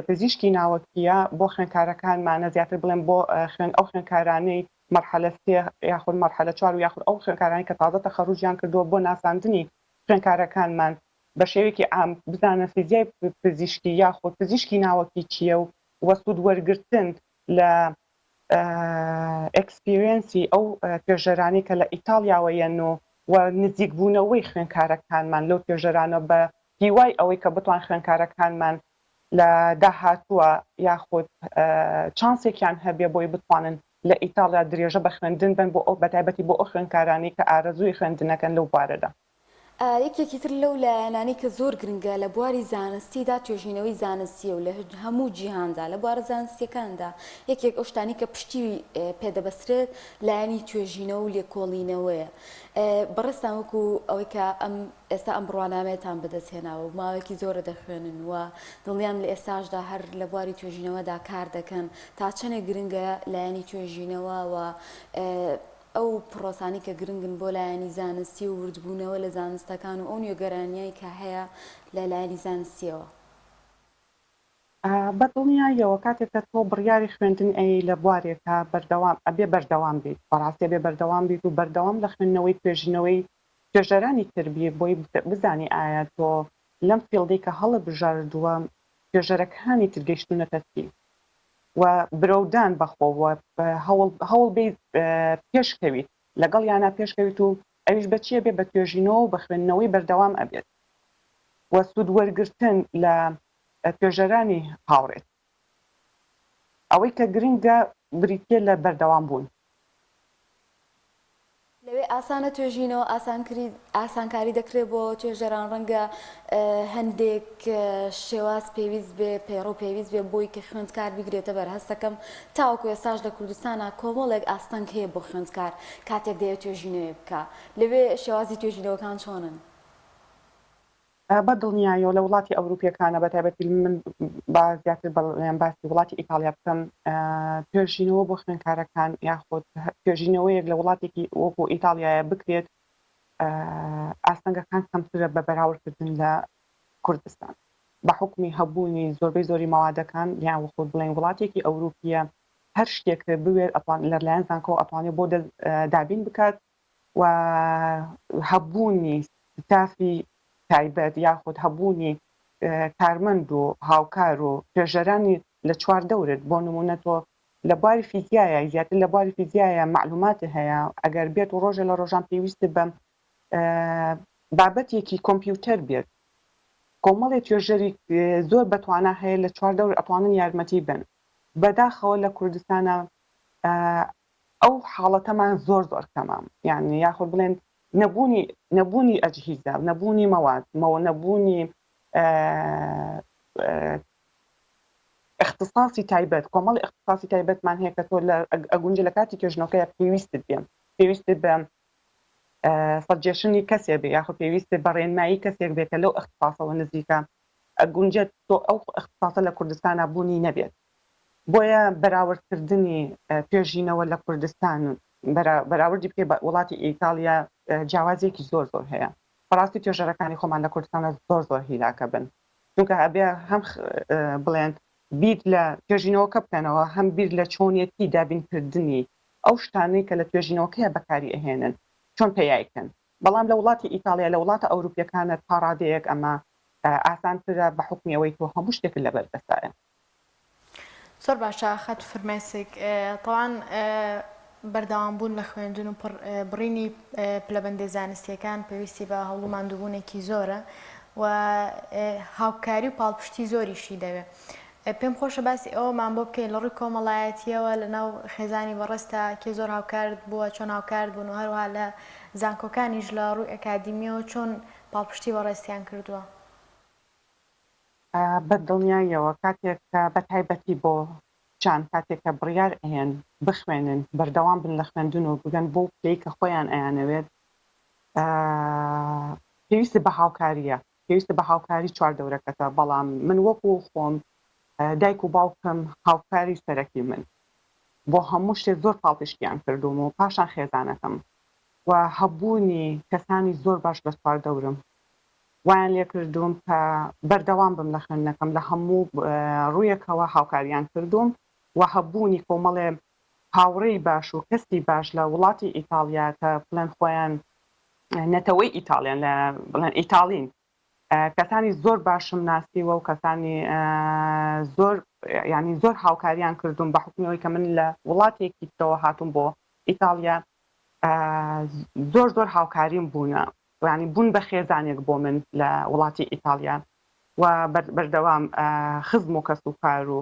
پزیشکی ناوەکییە بۆ خوێندکارەکانمانە زیاتر بڵێم بۆ خوێن ئەو خوێندکارانەی مەرحەلە سێ یاخود مەرحەلە چوار و یاخود ئەو خوێندکارانەی کە تازە تەخەروجیان کردووە بۆ ناساندنی خوێندکارەکانمان بە شێوەیەکی عام بزانن فیزیای پزیشکی یاخود پزیشکی ناوەکی چییە و وە سوود وەرگرتن لە experience ی ئەو توێژەرانەی کە لە ئیتاڵیاوە یەن و و نزیکبوونەوەی خوێندکارەکانمان لەو توێژەرانە بە هیوای ئەوەی کە بتوان خوێندکارەکانمان لە داهاتووە یاخود چانسێکیان هەبێ بۆی بتوانن لە ئیتاڵیا درێژە بە خوێندن بەن بۆ ئەو بەتایبەتی بۆ ئەو خوێندکارانەی کە ئارەزووی خوێندنەکەن لەو بوارەدا. یەکێکی تر لەو لایەنانەی کە زۆر گرنگە لە بواری زانستیدا توێژینەوەی زانستییە و لە هەموو جیهاندا لە بوارە زانستییەکاندا یەکێک ئەو شتانەی کە پشتی پێ دەبەسترێت لایەنی توێژینەوە و لێکۆڵینەوەیە. بەڕێزتان وەکو ئەوەی کە ئەم ئێستا ئەم بڕوانامەیەتان بەدەست هێناوە و ماوەیەکی زۆرە دەخوێنن و دڵنیام لە ئێستاشدا هەر لە بواری توێژینەوەدا کار دەکەن تا چەندێک گرنگە لایەنی توێژینەوە و ئەو پڕۆسانەی کە گرنگن بۆ لایەنی زانستی و وردبوونەوە لە زانستەکان و ئەو نوێگەرانییەی کە هەیە لە لایەنی زانستییەوە. بە دڵنیاییەوە کاتێک کە تۆ بڕیاری خوێندن ئەیەی لە بوارێکا بەردەوام ئەبێ بەردەوام بیت بەڕاستی ئەبێ بەردەوام بیت و بەردەوام لە خوێندنەوەی توێژینەوەی توێژەرانی تر بی بۆی بزانی ئایا تۆ لەم field ەی کە هەڵت بژاردووە توێژەرەکانی تر گەیشتوونەتە چی و برەودان بە خۆ و هەوڵ هەوڵ بەی پێش کەویت لەگەڵیانا پێش کەویت و ئەویش بە چی ئەبێ بە توێژینەوە و بە خوێندنەوەی بەردەوام ئەبێت و سوود وەرگرتن لە توێژەرانی هاوڕێت ئەوەی کە گرنگە بریتیە لە بەردەوام بوون. لەوێ ئاسانە توێژینەوە ئاسانکاری دەکرێت بۆ توێژەران ڕەنگە هەندێک شێواز پێویست بێ پەیڕەو پێویست بێ بۆی کە خوێندکار بیگرێتە بەر هەستەکەم تاوەکو ئێستاش لە کوردستانا کۆمەڵێک ئاستەنگ هەیە بۆ خوێندکار کاتێک دەیەوێت توێژینەوەی بکا لەوێ شێوازی توێژینەوەکان چۆنن؟ بە دڵنیایەوە لە وڵاتی ئەوروپیەکانە بە تایبەتی من با زیاتر بەڵێم باسی وڵاتی ئیتاڵیا بکەم توێژینەوە بۆ خوێندکارەکان یاخود توێژینەوەیەک لە وڵاتێکی وەکو ئیتاڵیایە بکرێت ئاستەنگەکان کەمترە بە بەراوردکردن لە کوردستان بە حکومی هەبوونی زۆربەی زۆری مەوادەکان یان وەخۆ بڵێن وڵاتێکی ئەوروپیە هەر شتێک بوێت ئەتوان لەلایەن زانکۆ ئەتوانێت بۆ دابین بکات و هەبوونی ستافی تایبەت یاخود هەبوونی کارمەند و هاوکار و توێژەرانی لە چواردەورت بۆ نموونە تۆ لە بواری فیزیایە زیاتر لە بواری فیزیایە مەعلومات هەیە ئەگەر بێت و ڕۆژێ لە ڕۆژان پێویستت بە بابەتێکی کۆمپیوتەر بێت کۆمەڵێ توێژەری زۆر بەتوانا هەیە لە چواردەور ئەتوانن یارمەتی بن بەداخەوە لە کوردستانە ئەو حاڵەتەمان زۆر زۆر کەمە یعنی یاخود بڵێن نەبوونی نەبوونی ئەجهیزە نەبوونی مەواد مەوە نەبوونی اختصاصی تایبەت کۆمەڵی اختصاصی تایبەتمان هەیە کە تۆ لە ئەگونجە لە کاتی توێژنەوەکەی پێویستت بێ پێویستت بە suggestion ی کەسێ بێ یاخود پێویستت بە ڕێنمایی کەسێک بێ کە لەو اختصاصەوە نزیکە ئەگونجێت تۆ ئەو اختصاصە لە کوردستانا بوونی نەبێت بۆیە بەراوردکردنی توێژینەوە لە کوردستان بەراوردی بکەی بە وڵاتی ئیتاڵیا جیاوازیەکی زۆر زۆر هەیە بەڕاستی توێژەرەکانی خۆمان لە کوردستانە زۆر زۆر هیلاکە بن چونکە ئەبێ هەم بڵێن بیر لە توێژینەوەکە بکەنەوە هەم بیر لە چۆنیەتی دابینکردنی ئەو شتانەی کە لە توێژینەوەکەیە بەکاری ئەهێنن چۆن پەیای کەن بەڵام لە وڵاتی ئیتاڵیا لە وڵاتە ئەوروپیەکانە تا ڕادەیەک ئەمە ئاسانترە بە حوکمی ئەوەی تۆ هەموو شتێکت لەبەر دەستایە. زۆر باشە خاتوو فرمێسک تەوان بەردەوام بوون لە خوێندن و بڕینی پلەبەندە زانستیەکان پێویستی بە هەوڵ و ماندووبوونێکی زۆرە و هاوکاری و پاڵپشتی زۆریشی دەوێ. پێم خۆشە باسی ئەوەمان بۆ بکەی لە ڕووی کۆمەڵایەتییەوە لە ناو خێزانی بەڕێزتا کێ زۆر هاوکارت بووە، چۆن هاوکارت بوون و هەروەها لە زانکۆکانیش لە ڕووی ئەکادیمییەوە چۆن پاڵپشتی بەڕێزتیان کردووە؟ بە دڵنیاییەوە کاتێک کە بە تایبەتی بۆ کچان کاتێک کە بڕیار ئەیەن بخوێنن بەردەوام بن لە خوێندن و بگەن بەو پلەی کە خۆیان ئەیانەوێت پێویستت بە هاوکارییە پێویستە بە هاوکاری چواردەورەکەتە، بەڵام من وەکو خۆم دایک و باوکم هاوکاری سەرەکی من بۆ هەموو شتێک زۆر پاڵپشتیان کردووم و پاشان خێزانەکەم و هەبوونی کەسانی زۆر باش لە چواردەورم وایان لێکردووم کە بەردەوام بم لە خوێندنەکەم لە هەموو ڕوویەکەوە هاوکاریان کردووم و هەبوونی کۆمەڵێ هاوڕێی باش و کەسی باش لە وڵاتی ئیتاڵیا کە بڵێن خۆیان نەتەوەی ئیتاڵیان لە بڵێن ئیتاڵین کەسانی زۆر باشم ناسیوە و کەسانی زۆر ینی زۆر هاوکاریان کردوم بە حکومیەوەی کە من لە وڵاتێکی ترەوە هاتوم بۆ ئیتاڵیا زۆر زۆر هاوکاریم بوونە ینی بوون بە خێزانێک بۆ من لە وڵاتی ئیتاڵیا و بەردەوام خزم و کەس و کار و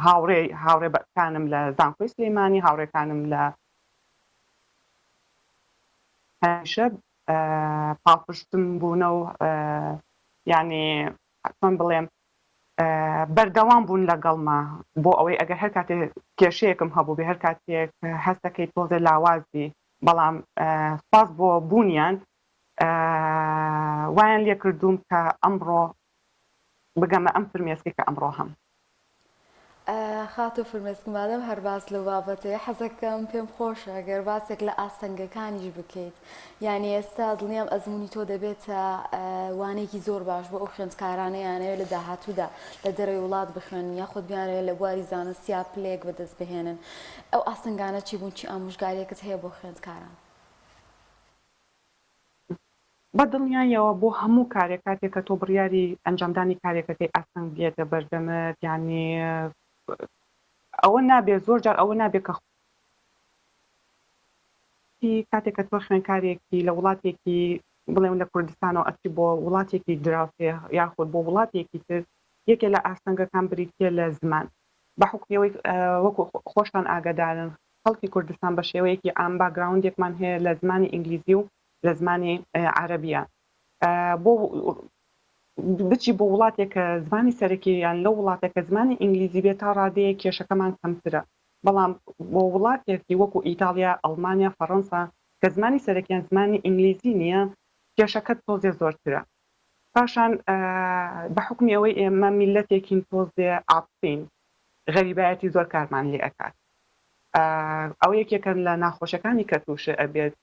هاوڕێ هاوڕێکانم لە زانکۆی سلەیمانی هاوڕێکانم لە هەمیشە پاڵپشتم بوونە و یعنی چۆن بڵێم بەردەوام بوون لەگەڵما بۆ ئەوەی ئەگەر هەر کاتێک کێشەیەکم هەبوو بێ هەر کاتێک هەستەکەی تۆزێ لاوازی بەڵام سپاس بۆ بوونیان وایان لێ کردووم کە ئەمڕۆ بگەمە ئەم فرمێسکەی کە ئەمڕۆ هەم. خاتوو فرمێسک مادەم هەر باس لەو بابەتەیە حەزەکەم پێم خۆشە گەر باسێک لە ئاستەنگەکانیش بکەیت یانی ئێستا دڵنیام ئەزموونی تۆ دەبێتە وانەیەکی زۆر باش بۆ ئەو خوێندکارانە یانەوێت لە داهاتوودا لە دەرەوەی وڵات بخوێنن یاخود بیانەوێت لە بواری زانستیا پلەیەک بەدەست بهێنن ئەو ئاستەنگانە چی بوون چی ئامۆژگاریەکت هەیە بۆ خوێندکاران؟ بە دڵنیاییەوە بۆ هەموو کارێک کاتێک کە تۆ بڕیاری ئەنجامدانی کارێکەکەی ئاستەنگ بێتە بەردەمت یانی ئەوە نابێ زۆر جار ئەوە نابێ کە کاتێک کە تۆ خوێنکارێکی لە وڵاتێکی بڵێم لە کوردستانەوە ئەچی بۆ وڵاتێکی دراوسێ یاخود بۆ وڵاتێکی تر یەکێ لە ئاستەنگەکان بریتە لە زمان بە حوکمی ئەوەی وەکو خۆشتان ئاگادارن خەڵکی کوردستان بە شێوەیەکی عام background ێکمان هەیە لە زمانی ئینگلیزی و لە زمانی عەرەبیە بۆ بچی بۆ وڵاتێک کە زمانی سەرەکی یان لەو وڵاتە کە زمانی ئینگلیزی بێت تا ڕادەیەک کێشەکەمان کەمترە بەڵام بۆ وڵاتێکی وەکو ئیتاڵیا ئەڵمانیا فەڕەنسا کە زمانی سەرەکیان زمانی ئینگلیزی نییە کێشەکە تۆزێ زۆرترە پاشان بە حوکمی ئەوەی ئێمە میللەتێکین تۆزێ عاتفین غەریبایەتی زۆر کارمان لێ ئەکات ئەوە یەکێکە لە ناخۆشەکانی کە تووشە ئەبێت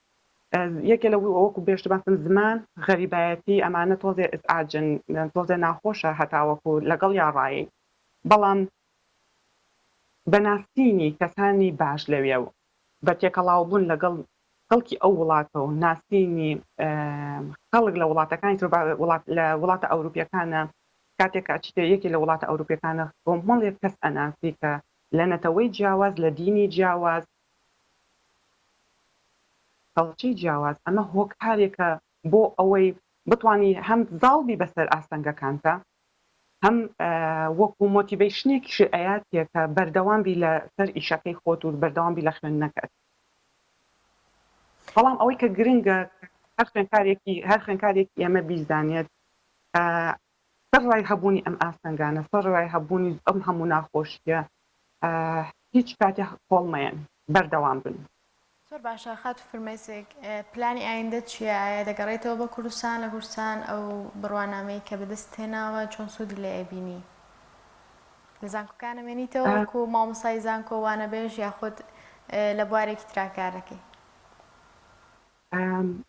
یەکێ لە وەکو بێشت باسم زمان غەریبایەتی ئەمانە تۆزێ ئزعاجن تۆزێ ناخۆشە هەتاوەکو لەگەڵ یا ڕایی بەڵام بە ناسینی کەسانی باش لەوێ و بە تێکەڵاوبوون لەگەڵ خەڵکی ئەو وڵاتە و ناسینی خەڵک لە وڵاتەکانی تر لە وڵاتە ئەوروپیەکانە کاتێک کە ئەچیتە یەکێ لە وڵاتە ئەوروپیەکانە کۆمەڵێک کەس ئەناسی کە لە نەتەوەی جیاواز لە دینی جیاواز کەڵچەی جیاواز ئەمە هۆکارێکە بۆ ئەوەی بتوانی هەم زاڵ بی بەسەر ئاستەنگەکانتا هەم وەکو motivation ێکیش ئەیاتێ کە بەردەوام بی لە سەر ئیشەکەی خۆت و بەردەوام بی لە خوێندنەکەت. بەڵام ئەوەی کە گرنگە هەر خوێندکارێکی هەر خوێندکارێکی ئێمە بیزانێت سەرڕای هەبوونی ئەم ئاستەنگانە سەرڕای هەبوونی ئەم هەموو ناخۆشیە هیچ کاتێ کۆڵ مەیەن بەردەوام بن. زۆر باشە خاتوو فرمێسک پلانی ئایندەت چیە ئایا دەگەڕێیتەوە بۆ کوردستان لە کوردستان ئەو بڕوانامەی کە بەدەستت هێناوە چۆن سوودی لێ ئەبینی لە زانکۆکان ئەمێنیتەوە وەکو مامۆستای زانکۆ وانەبێژ یاخود لە بوارێکی ترا کار دەکەی؟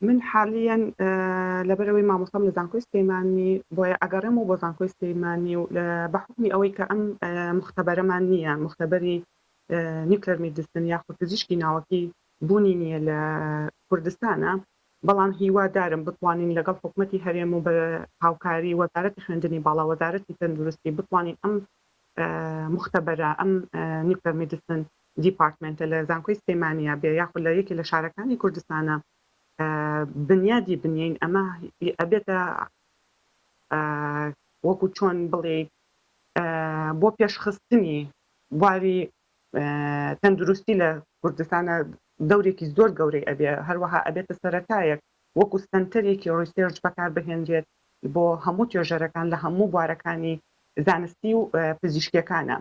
من حالیەن لەبەرئەوەی مامۆستام لە زانکۆی سلێمانی بۆیە ئەگەڕێمەوە بۆ زانکۆی سلێمانی و بە حوکمی ئەوەی کە ئەم موختەبەرەمان نییە موختەبەری nuclear medicine یاخود پزیشکی ناوەکی بوونی نییە لە کوردستانە بەڵام هیوادارم بتوانین لەگەڵ حکومەتی هەرێم و بە هاوکاری وەزارەتی خوێندنی باڵا وەزارەتی تەندروستی بتوانین ئەم موختەبەرە ئەم nuclear medicine department ە لە زانکۆی سلێمانیا بێ یاخود لە یەکێ لە شارەکانی کوردستانە بنیادی بنێین ئەمە ئەبێتە وەکو چۆن بڵێ بۆ پێشخستنی بواری تەندروستی لە کوردستانە دەورێکی زۆر گەورەی ئەبێ، هەروەها ئەبێتە سەرەتایەک وەکو سەنتەرێکی research بەکاربهێنرێت بۆ هەموو توێژەرەکان لە هەموو بوارەکانی زانستی و پزیشکیەکانە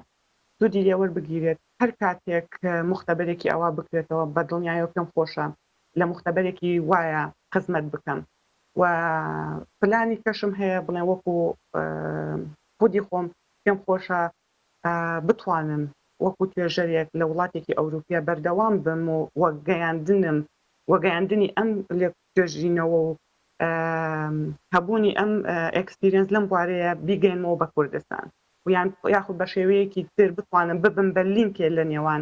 سوودی لێوەربگیرێت، هەر کاتێک موختەبەرێکی ئەوا بکرێتەوە بە دڵنیایەوە پێم خۆشە لە موختەبەرێکی وایە خزمەت بکەم و پلانی کەشم هەیە بڵێن وەکو خودی خۆم پێم خۆشە بتوانم وەکو توێژەرێک لە وڵاتێکی ئەوروپیە بەردەوام بم و وە گەیاندنم و گەیاندنی ئەم توێژینەوە و هەبوونی ئەم experience لەم بوارەیە بیگەیەنمەوە بە کوردستان و یان یاخود بە شێوەیەکی تر بتوانم ببم بە لینکێ لە نێوان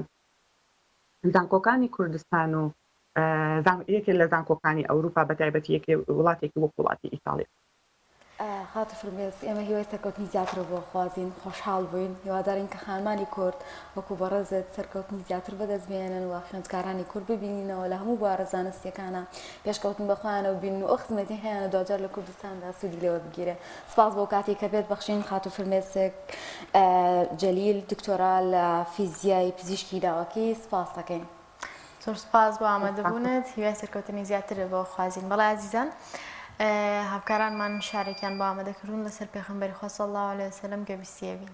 زانکۆکانی کوردستان و یەکێ لە زانکۆکانی ئەوروپا بە تایبەتی یەکێ وڵاتێکی وەک وڵاتی ئیتاڵیا. خاتوو فرمێسک ئێمە هیوای سەرکەوتنی زیاترت بۆ خوازین خۆشحاڵ بووین هیوادارین کە خانمانی کورد وەکو بەڕێزت سەرکەوتنی زیاتر بەدەست بهێنن و خوێندکارانی کورد ببینینەوە لە هەموو بوارە زانستیەکانە پێشکەوتن بە خۆیانەوە ببینن و ئەو خزمەتی هەیانە دواجار لە کوردستاندا سوودی لێ وەربگیرێ سپاس بۆ کاتی کە پێت بەخشین خاتوو فرمێسک جەلیل دکتۆرا لە فیزیای پزیشکی لاوەکی سپاس دەکەین. زۆر سوپاس بۆ ئامادەبوونت هیوای سەرکەوتنی زیاترت بۆ خوازین بەڵێ ئازیزان هاوکارانمان شارێکیان بۆ ئامادەکردوون لەسەر پێخەمبەری خوا صلی الله علیه وسلم گوێبیستیە بین.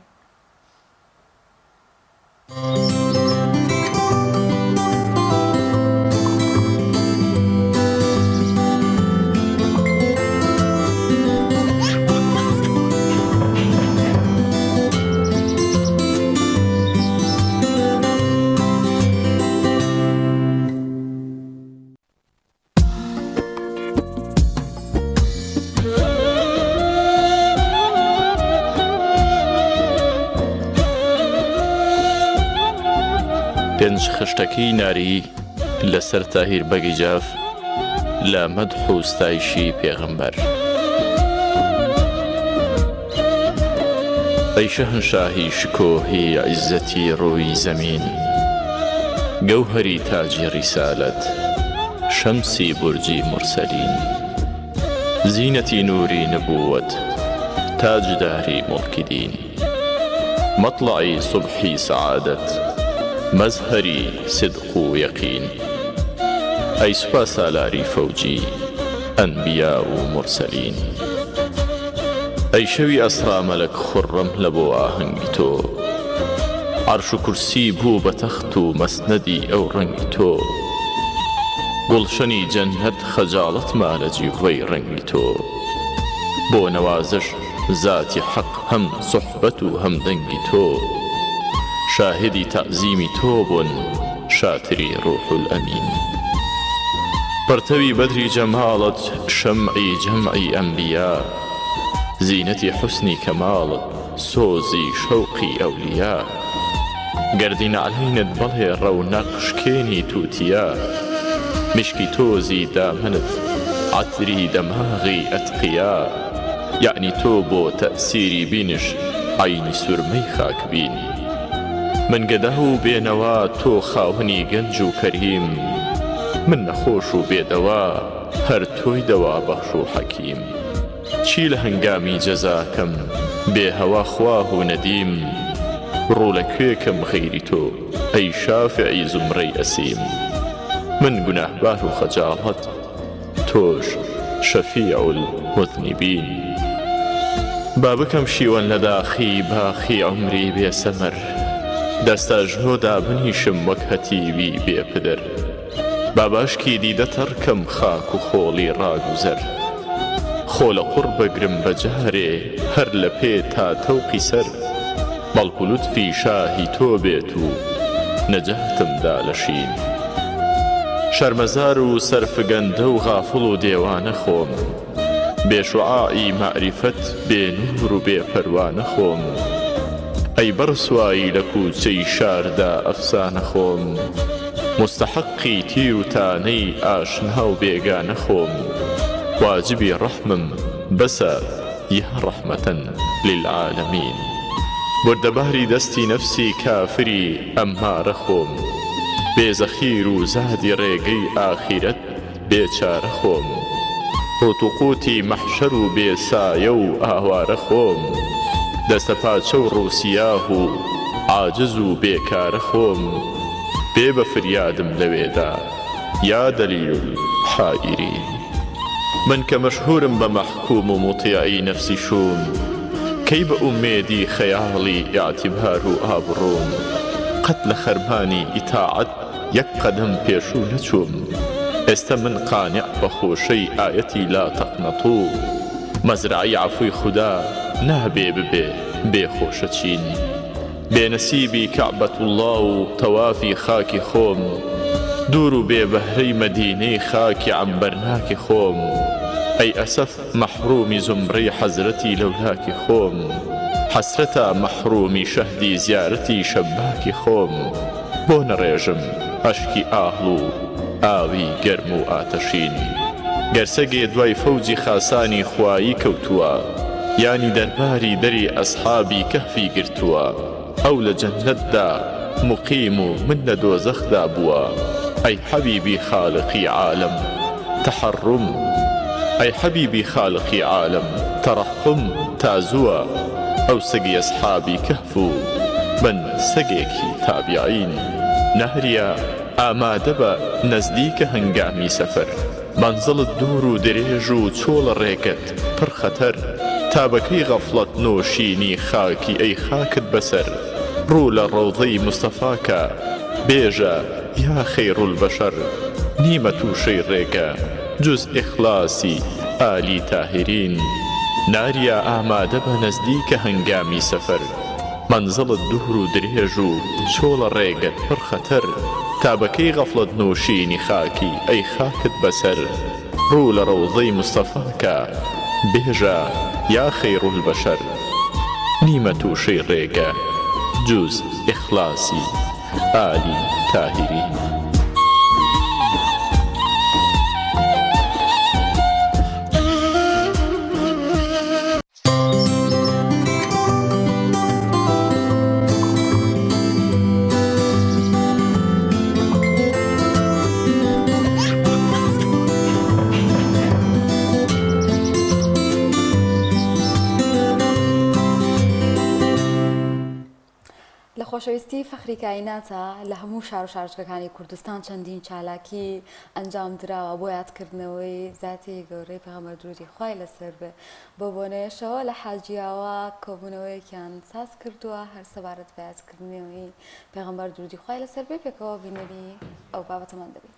پێنج خشتەکەی ناری لەسەر تاهیر بەگی جاف لە مەدح و ستایشی پێغەمبەر. ئەی شەهنشاهی شکۆهی عیززەتی ڕووی زەمین، گەوهەری تاجی ڕیسالەت، شەمسی بورجی مورسەلین، زینەتی نووری نبووەت، تاجداری موڵکی دین، مەتڵەعی سوبحی سەعادەت، مەزهەری سدق و یەقین، ئەی سوپاسالاری فەوجی ئەنبیا و مورسەلین. ئەی شەوی ئەسرا مەلەک خوڕڕەم لە بۆ ئاهەنگی تۆ عەرش و کورسی بوو بە تەخت و مەسنەدی ئەو ڕەنگی تۆ گوڵشەنی جەننەت خەجاڵەت ما لە جیڵوەی ڕەنگی تۆ بۆ نەوازش زاتی حەق هەم سوحبەت و هەم دەنگی تۆ شاهیدی تەعزیمی تۆ بوون شاتری ڕوح الامین پەرتەوی بەدری جەماڵت شەمعی جەمعی ئەنبیا زینەتی حوسنی کەماڵت سۆزی شەوقی ئەولیا گەردی نەعلەینت بەڵێ ڕەونەق شکێنی توتیا مشکی تۆزی دامەنت عەتری دەماغی ئەتقیا یەعنی تۆ بۆ تەئسیری بینش عەینی سورمەی خاک بین. من گەدا و بێ نەوا تۆ خاوەنی گەنج و کەریم من نەخۆش و بێ دەوا هەر تۆی دەوا بەخش و حەکیم چی لە هەنگامی جەزاکەم بێ هەوا خواه و نەدیم ڕوو لە کوێ کەم غەیری تۆ ئەی شافعی زومرەی ئەسیم من گوناهبار و خەجاڵەت تۆش شفیع المذنبین. با بکەم شیوەن لە داخی باخی عومری بێ سەمەر دەستئەژنۆ دابنیشم وەک هەتیوی بێ پدەر با باشکی دیدە تەڕ کەم خاک و خۆڵی ڕاگوزەر خۆ لە قوڕ بگرم بە جارێ هەر لە پێ تا تەوقی سەر بەڵکو لوتفی شاهی تۆ بێت و نەجاتم دا لە شین. شەرمەزار و سەرفگەندە و غافڵ و دێوانە خۆم. بێ شوعاعی مەعریفەت بێ نوور و بێ پەروانە خۆم. ئەی بە ڕسوایی لە کووچەی شاردا ئەفسانە خۆم. موستەحەقی تیر و تانەی ئاشنا و بێگانە خۆم. واجبی ڕەحمم بەسە یا ڕەحمەتەن. للعالمین بردەباری دەستی نەفسی کافری ئەممارە خۆم بێ زەخیر و زادی ڕێگەی ئاخیرەت بێ چارە خۆم ڕوت و قوتی مەحشەر و بێ سایە و ئاوارە خۆم. دەستەپاچە و ڕووسیاه و عاجز و بێکارە خۆم، بێ بە فریادم لەوێدا یا دلیل الحائرین. من کە مەشهوورم بە مەحکووم و موتیعی نەفسی شووم، کەی بە ئومێدی خەیاڵی ئیعتیبار و ئابڕووم، قەت لە خەرمانی ئیتاعەت یەک قەدەم پێشوو نەچووم، ئێستە من قانع بە خۆشەی ئایەتی لا تقنطو، مەزرەعەی عەفوی خودا نابێ ببێ بێ خۆشە چین، بێ نەسیبی کەعبەتوڵڵا و تەوافی خاکی خۆم، دوور و بێ بەهرەی مەدینەی خاکی عەمبەرناکی خۆم، ئەی ئەسەف مەحرومی زومرەی حەزرەتی لەولاکی خۆم، حەسرەتا مەحرومی شەهدی زیارەتی شەباکی خۆم. بۆ نەڕێژم ئەشکی ئاهڵ و ئاوی گەرم و ئاتەشین؟ گەر سەگێ دوای فەوجی خاسانی خوایی کەوتووە، یانی دەرباری دەری ئەسحابی کەهفی گرتووە، ئەو لە جەننەتدا موقیم و من لە دۆزەخدا بووە، ئەی حەبیبی خالقی عالەم تەحەڕوم، ئەی حەبیبی خالقی عالەم تەڕەحوم تا زووە، ئەو سەگی ئەسحابی کەهف و من سەگێکی تابیعین. نەهریا ئامادەبە نەزدیکە هەنگامی سەفەر. مەنزڵت دوور و درێژ و چۆڵە ڕێگەت پڕ خەتەر. تا بە کەی غەفڵەت نۆشینی خاکی ئەی خاکت بەسەر. ڕوو لە ڕەوزەی مستەفا کە بێژە یا خەیرولبەشەر. نیمە تووشەی ڕێگە جوز ئیخلاسی ئالی تاهیرین. ناریا ئامادەبە نەزدیکە هەنگامی سەفەر. مەنزڵت دوور و درێژ و چۆڵە ڕێگەت پڕ خەتەر. تا بە کەی غەفڵەت نۆشینی خاکی ئەی خاکت بەسەر. ڕوو لە ڕەوزەی مستەفا کە بێژە یا خەیرولبەشەر. نیمە تووشەی ڕێگە جوز ئیخلاسی ئالی تاهیرین. لە خۆشەویستی فەخری کایناتە لە هەموو شار و شارۆچکەکانی کوردستان چەندین چالاکی ئەنجام دراوە بۆ یادکردنەوەی زاتی گەورەی پێغەمبەر درودی خوای لەسەر بێ بەو بۆنەیەشەوە لە حاجیاوا کۆبوونەوەیەکیان ساز کردووە هەر سەبارەت بە یادکردنەوەی پێغەمبەر درودی خوای لەسەر بێ پێکەوە بینەری ئەو بابەتەمان دەبین.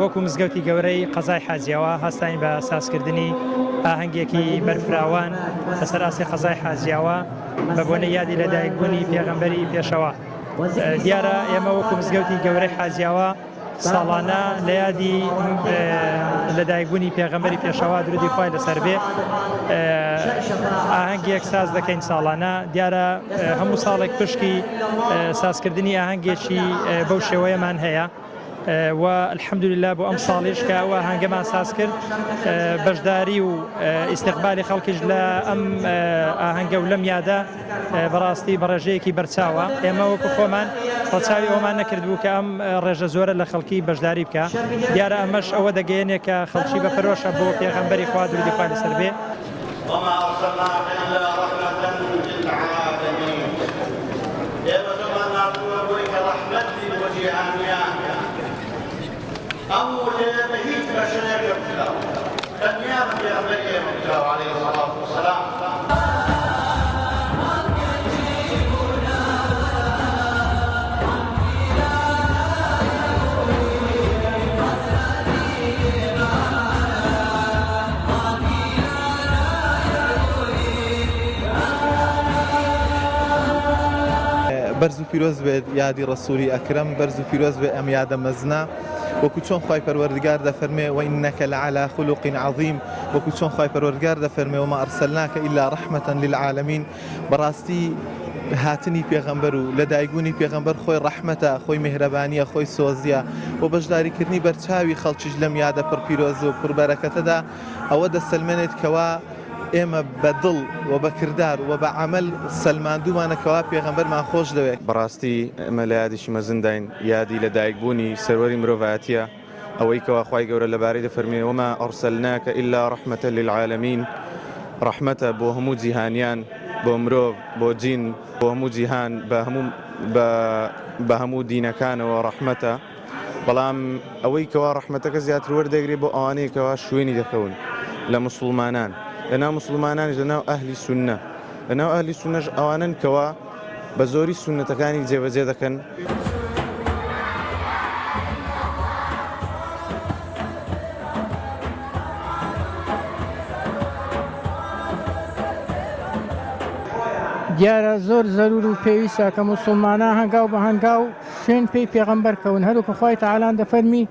وەکو مزگەوتی گەورەی قەزای حاجیاوا هەستاین بە سازکردنی ئاهەنگێکی بەرفراوان لەسەر ئاستی قەزای حاجیاوا بە بۆنەی یادی لەدایکبوونی پێغەمبەری پێشەوا. دیارە ئێمە وەکو مزگەوتی گەورەی حاجیاوا ساڵانە لە یادی لەدایکبوونی پێغەمبەری پێشەوا درودی خوای لەسەر بێ ئاهەنگێک ساز دەکەین ساڵانە دیارە هەموو ساڵێک پشکی سازکردنی ئاهەنگێکی بەو شێوەیەمان هەیە. و الحمدللە بۆ ئەم ساڵیش کە ئەو ئاهەنگەمان ساز کرد بەشداری و ئیستقبالی خەڵکیش لە ئەم ئاهەنگە و لەم یادە بەڕاستی بە ڕێژەیەکی بەرچاوە ئێمە وەکو خۆمان ڕەچاوی ئەومان نەکردبوو کە ئەم ڕێژە زۆرە لە خەڵکی بەشداری بکە دیارە ئەمەش ئەوە دەگەیەنێ کە خەڵکی بە پەرۆشە بۆ پێغەمبەری خوا درودی خوای لەسەر بێ. وما ارسلناک الا رحمة للعالمین ئێمە تۆمان ناردووە بۆی کە ڕەحمەت بی بۆ جیهانیان. ئەم وتەیە بە هیچ بەشەرێک نەگوتراوە، تەنیا بە پێغەمبەری ئێمە گوتراوە علیە الصلوة والسلام. بەرز و پیرۆز بێت یادی ڕەسوولی ئەکرەم، بەرز و پیرۆز بێت ئەم یادە مەزنە، وەکو چۆن خوای پەروەردگار دەفەرمێ، وانک لعلی خلق عظیم، وەکو چۆن خوای پەروەردگار دەفەرمێ، وما ارسلناک الا رحمە للعالمین، بەڕاستی هاتنی پێغەمبەر و لەدایکبوونی پێغەمبەر خۆی ڕەحمەتە، خۆی میهرەبانییە، خۆی سۆزییە و بەشداریکردنی بەرچاوی خەڵکیش لەم یادە پڕ پیرۆز و پڕ بەرەکەتەدا ئەوە دەسەلمێنێت کەوا ئێمە بە دڵ و بە کردار و بە عەمەل سەلماندوومانە کەوا پێغەمبەرمان خۆش دەوێت. بەڕاستی ئێمە لە یادێکی مەزنداین، یادی لەدایکبوونی سەروەری مرۆڤایەتییە، ئەوەی کەوا خوای گەورە لەبارەی دەفەرموێ، وما ارسلناک الا رحمە للعالمین، ڕەحمەتە بۆ هەموو جیهانیان، بۆ مرۆڤ، بۆ جین، بۆ هەموو جیهان، بە هەموو بە بە هەموو دینەکانەوە ڕەحمەتە، بەڵام ئەوەی کەوا ڕەحمەتەکە زیاتر وەردەگرێ بۆ ئەوانەیە کەوا شوێنی دەکەون لە موسڵمانان، لەناو موسڵمانانیش لەناو ئەهلی سوننە، لەناو ئەهلی سوننەش ئەوانەن کەوا بە زۆری سوننەتەکانی جێبەجێ دەکەن. دیارە زۆر زەرور و پێویستە کە موسڵمانان هەنگاو بە هەنگاو شوێن پێی پێغەمبەر کەون هەروکە خوای تەعالان دەفەرمی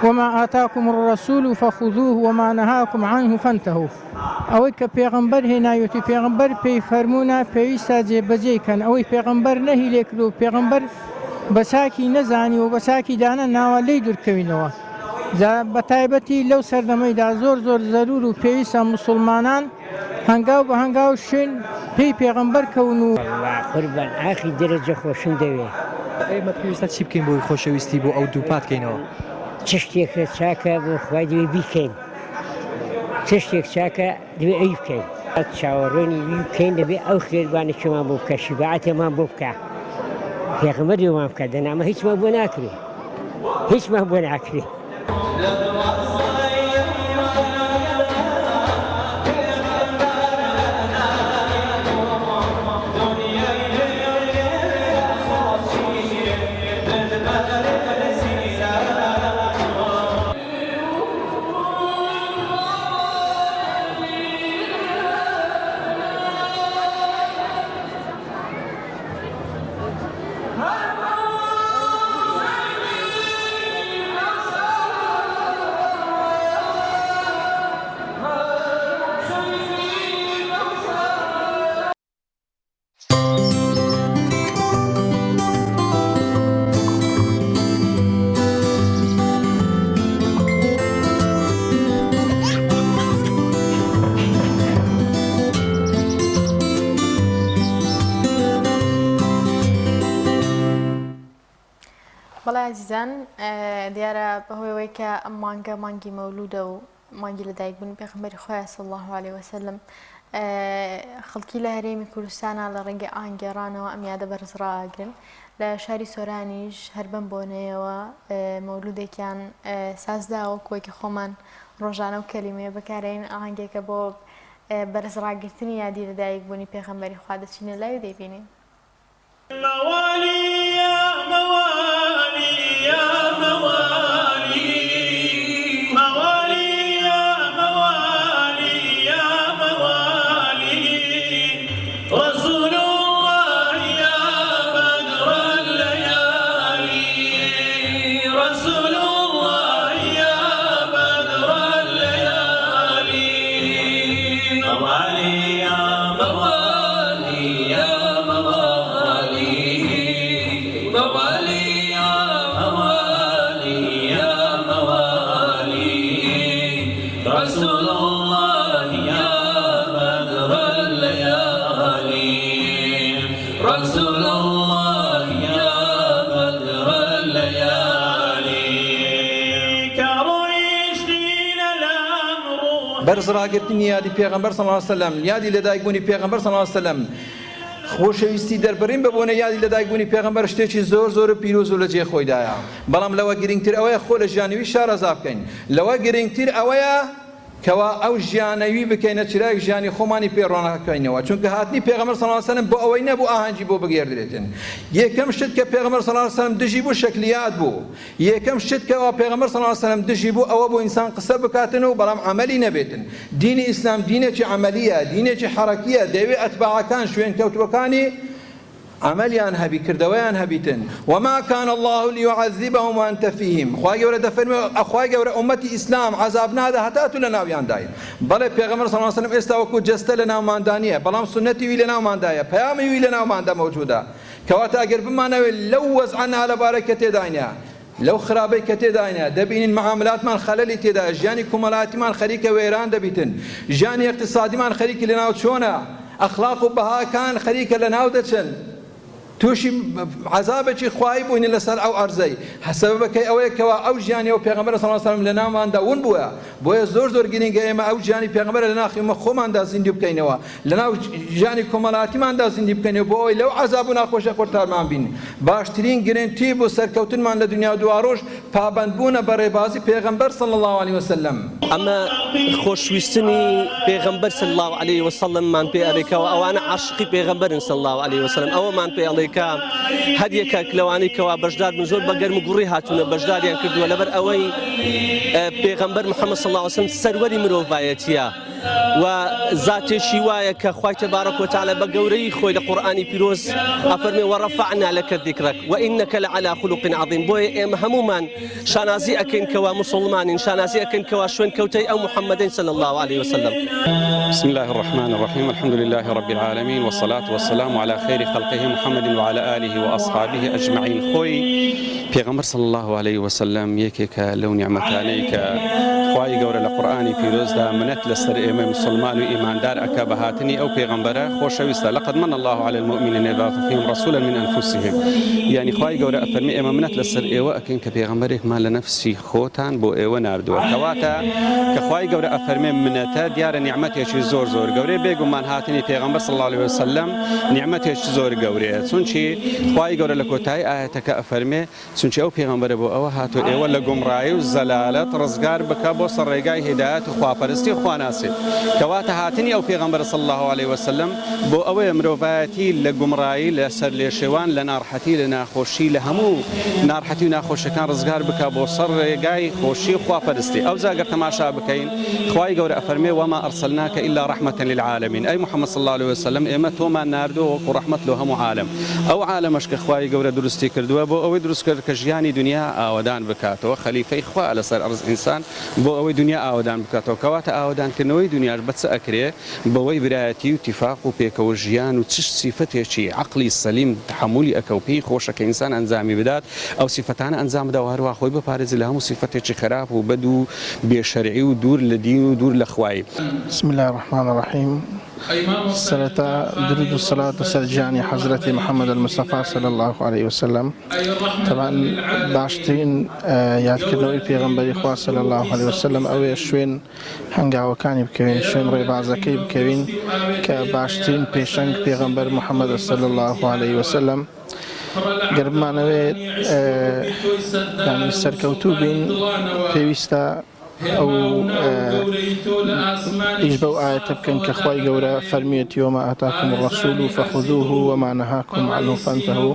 وما آتاکم الرسول فخذوه وما نهاکم عنه فانتهوا ئەوەی کە پێغەمبەر هێناویەتی پێغەمبەر پێی فەرموونە پێویستە جێبەجێی کەن ئەوەی پێغەمبەر نەهی لێکرد و پێغەمبەر بە چاکی نەزانی و بە چاکی دانە ناوە لێی دوورکەوینەوە جا بە تایبەتی لەو سەردەمەیدا زۆر زۆر زەرور و پێویستە موسڵمانان هەنگاو بە هەنگاو شوێن پێی پێغەمبەر کەون و. وەڵا قوربان ئاخی دەرەجە خۆشم دەوێ. ئێمە پێویستە چی بکەین بۆی خۆشەویستی بۆ ئەو دووپات کەینەوە؟ چ شتێکە چاکە بۆ خوای دەوێ بیکەین. چ شتێک چاکە دەبێ ئەوی بکەین. چاوەڕوێنی وی بکەین دەبێ ئەو خێربانێکمان بۆ بکە شیفاعەتێمان بۆ بکە پێغەمبەر بۆمان بکە دەنا ئەمە هیچمان بۆ ناکرێ هیچمان بۆ ناکرێ. بەڵێ ئازیزان دیارە بەهۆی کە ئەم مانگە مانگی مەولودە و مانگی لەدایکبوونی پێغەمبەری خوایە صلی اللە علیە وسلم خەڵکی لە هەرێمی کوردستانە لە ڕێگەی ئاهەنگگێڕانەوە ئەم یادە بەرز ڕاگرن لە شاری سۆرانیش هەر بەم بۆنەیەوە مەولودێکیان سازدا وەکو وەکی خۆمان ڕۆژانە و کەلیمەیە بەکارێن ئاهەنگێکە بۆ بەرز ڕاگرتنی یادی لەدایکبوونی پێغەمبەری خوا دەچینە لای و دەیبینین. بەرز ڕاگرتنی یادی پێغەمبەر صلی اللە علیە وسلم، یادی لەدایکبوونی پێغەمبەر صلی اللە علیە وسلم، خۆشەویستی دەربڕین بە بۆنەی یادی لەدایکبوونی پێغەمبەر شتێکی زۆر زۆر و پیرۆز و لە جێی خۆیدایە، بەڵام لەوە گرنگتر ئەوەیە خۆ لە ژیانی وی شارەزا بکەین، لەوە گرنگتر ئەوەیە کەوا ئەو ژیانەی وی بکەینە چرایەک ژیانی خۆمانی پێ ڕۆناک بکەینەوە، چونکە هاتنی پێغەمبەر صلی اللە علیە وسلم بۆ ئەوەی نەبوو ئاهەنگی بۆ بگێردرێتن، یەکەم شت کە پێغەمبەر صلی اللە علیە وسلم دژی بوو شەکلیات بوو، یەکەم شت کەوا پێغەمبەر صلی اللە علیە وسلم دژی بوو ئەوە بوو ئینسان قسە بکاتن و بەڵام عەمەلی نەبێتن، دینی ئیسلام دینێکی عەمەلیە، دینێکی حەرەکیە، دەیەوێ ئەتباعەکان، شوێنکەوتووەکانی. عەمەلیان هەبی کردەوەیان هەبیتن وما کان اللە لیعذبهم وانت فیهم خوای گەورە دەفەرموێ خوای گەورە ئومەتی ئیسلام عەزاب نادا هەتا تو لەناویاندای بەڵێ پێغەمبەر صلی اللە علیه وسلم ئێستا وەکو جەستە لەناوماندا نییە بەڵام سوننەتی وی لەناوماندایە پەیامی وی لەناوماندا مەوجودە کەواتە ئەگەر بمانەوێت لەو وەزعە نالەبارەی کە تێداینە لەو خراپەی کە تێداینە دەبینین معاملاتمان خەلەلی تێدایە ژیانی کومەلایەتیمان خەریکە وێران دەبیتن ژیانی ئیقتیسادیمان خەریکی لەناو چۆنە ئەخلاق و بەهاکان خەریکە لەناو دەچن توشی عەزابێکی خوایی بووین لەسەر ئەو ئەرزەی سەبەبەکەی ئەوەیە کەوا ئەو ژیانی ئەو پێغەمبەرە صلی اللە علیه و سلم لەناوماندا ون بووە بۆیە زۆر زۆر گرینگە ئێمە ئەو ژیانی پێغەمبەرە لەناخی خۆماندا زیندوو بکەینەوە لەناو ژیانی کۆمەڵایەتیماندا زیندی بکەینەوە بۆ ئەوەی لەو عەزاب و ناخۆشیە قورتارمان بین. باشترین گرنتی بۆ سەرکەوتنمان لە دونیا و دواڕۆژ پابەندبوونە بە ڕێبازی پێغەمبەر صلی اللە علیە وسلم. ئەمە خۆشویستنی پێغەمبەر صلی اللە علیە وسلم مان پێ ئەڵێ کەوا ئەوانە عاشقی پێغەمبەرن صلی اللە علیە وسلم ئەوەمان پێ ئەڵێ کە هەر یەکێک لەوانەی کەوا بەشدار بن زۆر بە گەرم و گوڕی هاتوونە بەشداریان کردووە لەبەر ئەوەی پێغەمبەر محەممەد صلی اللە علیه وسلم سەروەری مرۆڤایەتیە. و زاتێکی وایە کە خوای تبارک و تعالی بە گەورەی خۆی لە قورئانی پیرۆز ئەفەرمێ وەڕەفەعنا لەکە ذیکرەک وئینەکە لەعەلا خولوق عەظیم بۆیە ئێمە هەموومان شانازی ئەکەین کەوا موسڵمانین شانازی ئەکەین کەوا شوێن کەوتەی ئەو محەممەدەین صلی الله علیه وسلم. بسم الله الرحمن الرحيم الحمد لله رب العالمين والصلاة والسلام على خير خلقه محمد وعلى آله وأصحابه أجمعين خۆی پێغەمبەر صلی اللە علیە وسلم یەکێکە لەو نیعمەتانەی کە خوای گەورە لە قورئانی پیرۆزدا منەت لەسەر ئێمەی موسڵمان و ئیماندار ئەکا بە هاتنی ئەو پێغەمبەرە خۆشەویستە لقد من الله علی المؤمنین اذ بعث فیهم رسولا من انفسهم یعنی خوای گەورە ئەفەرمی ئێمە منەت لەسەر ئێوە ئەکەین کە پێغەمبەرێکمان لە نەفسی خۆتان بۆ ئێوە ناردووە کەواتە کە خوای گەورە ئەفەرمێ منەتە دیارە نیعمەتێکی زۆر زۆر گەورەیە بێگومان هاتنی پێغەمبەر صلی اللە علیه وسلم نیعمەتێکی زۆر گەورەیە چونکی خوای گەورە لە کۆتایی ئایەتەکە ئەفەرمێ چونکی ئەو پێغەمبەرە بۆ ئەوە هاتووە ئێوە لە گومڕایی و زەلالەت ڕزگار بکا بۆ سەر ڕێگای هیدایەت و خواپەرستی و خواناسی کەواتە هاتنی ئەو پێغەمبەرە صلی اللە علیه وسلم بۆ ئەوەیە مرۆڤایەتی لە گومڕایی لە سەرلێشێوان لە ناڕحەتی لە ناخۆشی لە هەموو ناڕحەتی و ناخۆشیەکان ڕزگار بکا بۆ سەر ڕێگای خۆشی و خواپەرستی ئەوجا گەر تەماشا بکەین خوای گەورە ئەفەرمێ وما ارسلناک الا رحمة للعالمین ئەی محمد صلی اللە علیه وسلم ئێمە تۆمان ناردووە وەکو ڕەحمەت لۆ هەموو عالەم ئەو عالەمەش کە خوای گەورە دروستی کردووە بۆ ئەوەی دروست کرد کە ژیانی دونیا ئاوەدان بکاتەوە خەلیفەی خوا لەسەر ئەرز ئینسان بۆ ئەوەی دونیا ئاوەدان بکاتەوە کەواتە ئاوەدان کردنەوەی دونیاش بە چ ئەکرێ بەوەی برایەتی و تیفاق و پێکەوە ژیان و چ سیفەتێکی عەقڵی سەلیم تەحەمولی ئەکا و پێی خۆشە کە ئینسان ئەنجامی بدات ئەو سیفەتانە ئەنجام بدا و هەروەها خۆی بپارێزێ لە هەموو سیفەتێکی خراپ و بەد و بێ شەرعی و دوور لە دین و دوور لە خوایی. بسم اللە الرحمن الرحیم سەرەتا درود و سەلات لەسەر گیانی حەزرەتی محمد المصطفی صلی اللە علیه وسلم تەبعەن باشترین یادکردنەوەی پێغەمبەری خوا صلی اللە علیه وسلم ئەوەیە شوێن هەنگاوەکانی بکەوین شوێن ڕێبازەکەی بکەوین کە باشترین پێشەنگ پێغەمبەر محمد صلی اللە علیه وسلم گەر بمانەوێت یانی سەرکەوتوو بین پێویستە ئەو ئیش بەو ئایەتە بکەن کە خوای گەورە فەرمیەتی وما آتاکم الرسول فخذوه وما نهاکم عنه فانتهوا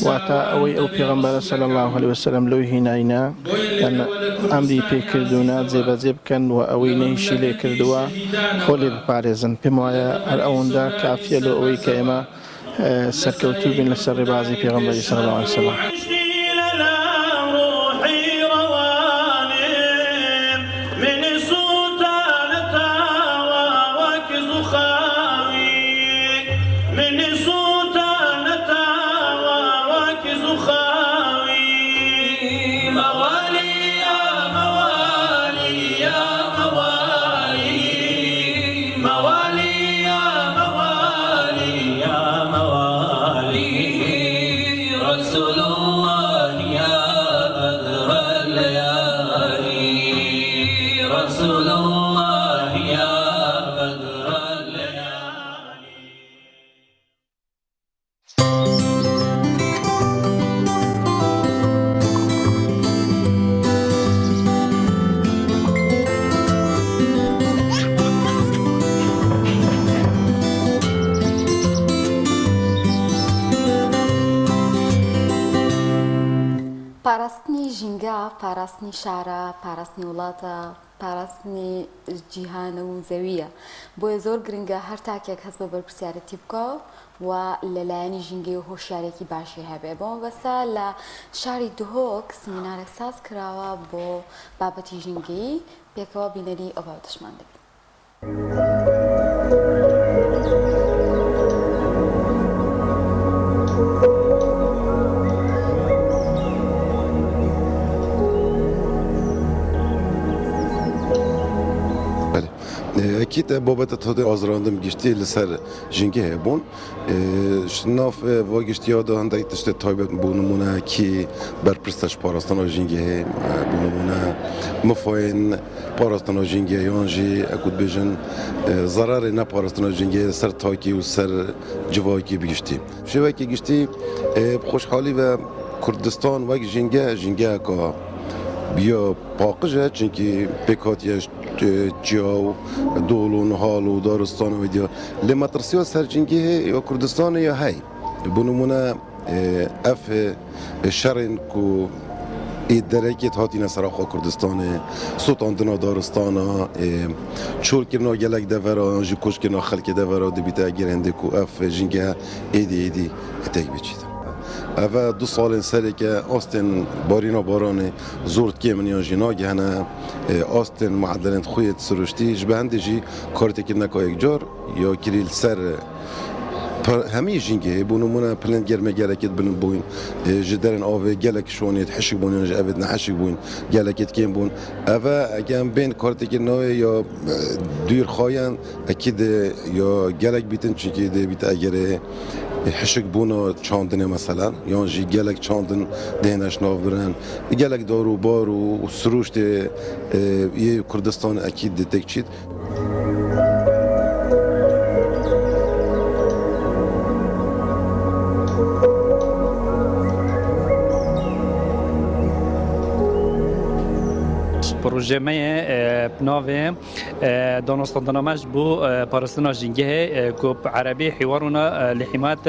واتە ئەوەی ئەو پێغەمبەرە صلی الله علیه وسلم لۆی هیناینە ئەمری پێکردوونە جێبەجێ بکەن و ئەوەی نەهیشی لێ کردووە خۆ لێ بپارێزن پێم وایە هەر ئەوەندە کافیە لۆ ئەوەی کە ئێمە سەرکەوتوو بین لەسەر ڕێبازی پێغەمبەری صلی اللە علیە وسلم. پاراستنی ژینگە، پاراستنی شارە، پاراستنی وڵاتە، پاراستنی جیهانە و زەوییە. بۆیە زۆر گرنگە هەر تاکێک هەست بە بەرپرسیارێتی بکا و. و لە لایەنی ژینگەی و هۆشیارێکی باشی هەبێ بۆ مەبەستە لە شاری دهۆک سمینارێک ساز کراوە بۆ بابەتی ژینگەیی پێکەوە بینەری ئەو بابەتەشمان دەبین. Ekîd babeta tadê azirandim giştî li ser jîngehê bûn. Ji nav va giştiya de hindek tiştê taybet bû nimûne kî berpirs e ji parastina jîngehê bû nimûne mifayên parastina jîngehê yan jî ku dibêjin zerarê neparastina jîngehê li ser takî û ser civakî bi giştî. Şêwekî giştî bi xweşhalî ve Kurdistan wek jîngeh jîngeheka ya paqij e çimkî pêk hatiye ji çiya û dol û nihal û daristan û wê diya. Lê metirsiya ser jîngehê ya Kurdistanê ya hey. Bo nimûne ev şerên ku ê derekê hatîne ser axa Kurdistanê, sotandina daristana, çolkirina gelek devera yan jî koçkirina xelkê devera dibîte eger hindê ku ev jîngeh êdî êdî têk biçît. Ev e du salên serê ke astên barîna baranê zor kêm in yan jî nagihene astên madenên xwe yê siruştî ji bi hindê jî kartêkirineka yekcar ya kirî li ser Hemî jîngehê bo nimûne pilên germê gelekê di bilind bûn, ji derên avê gelek şonê di hişk bûn yan ji evê di nehişk bûn, gelekê di kêm bûn. Ev e eke em bên kartêkê nayê ya dûr xayen ekî dê ya gelek bîtin çunkî dê bîte egerê hişk bûna çandinê meselen yan jî gelek çandin dêne ji nav birin. Gelek dar û bar û sirûştê yê Kurdistanê ekî dê têk çît. Proje me ye bi navê Danûstandina me ji bo parastina jîngehê ku bi erebî Hîwaruna li Hîmayet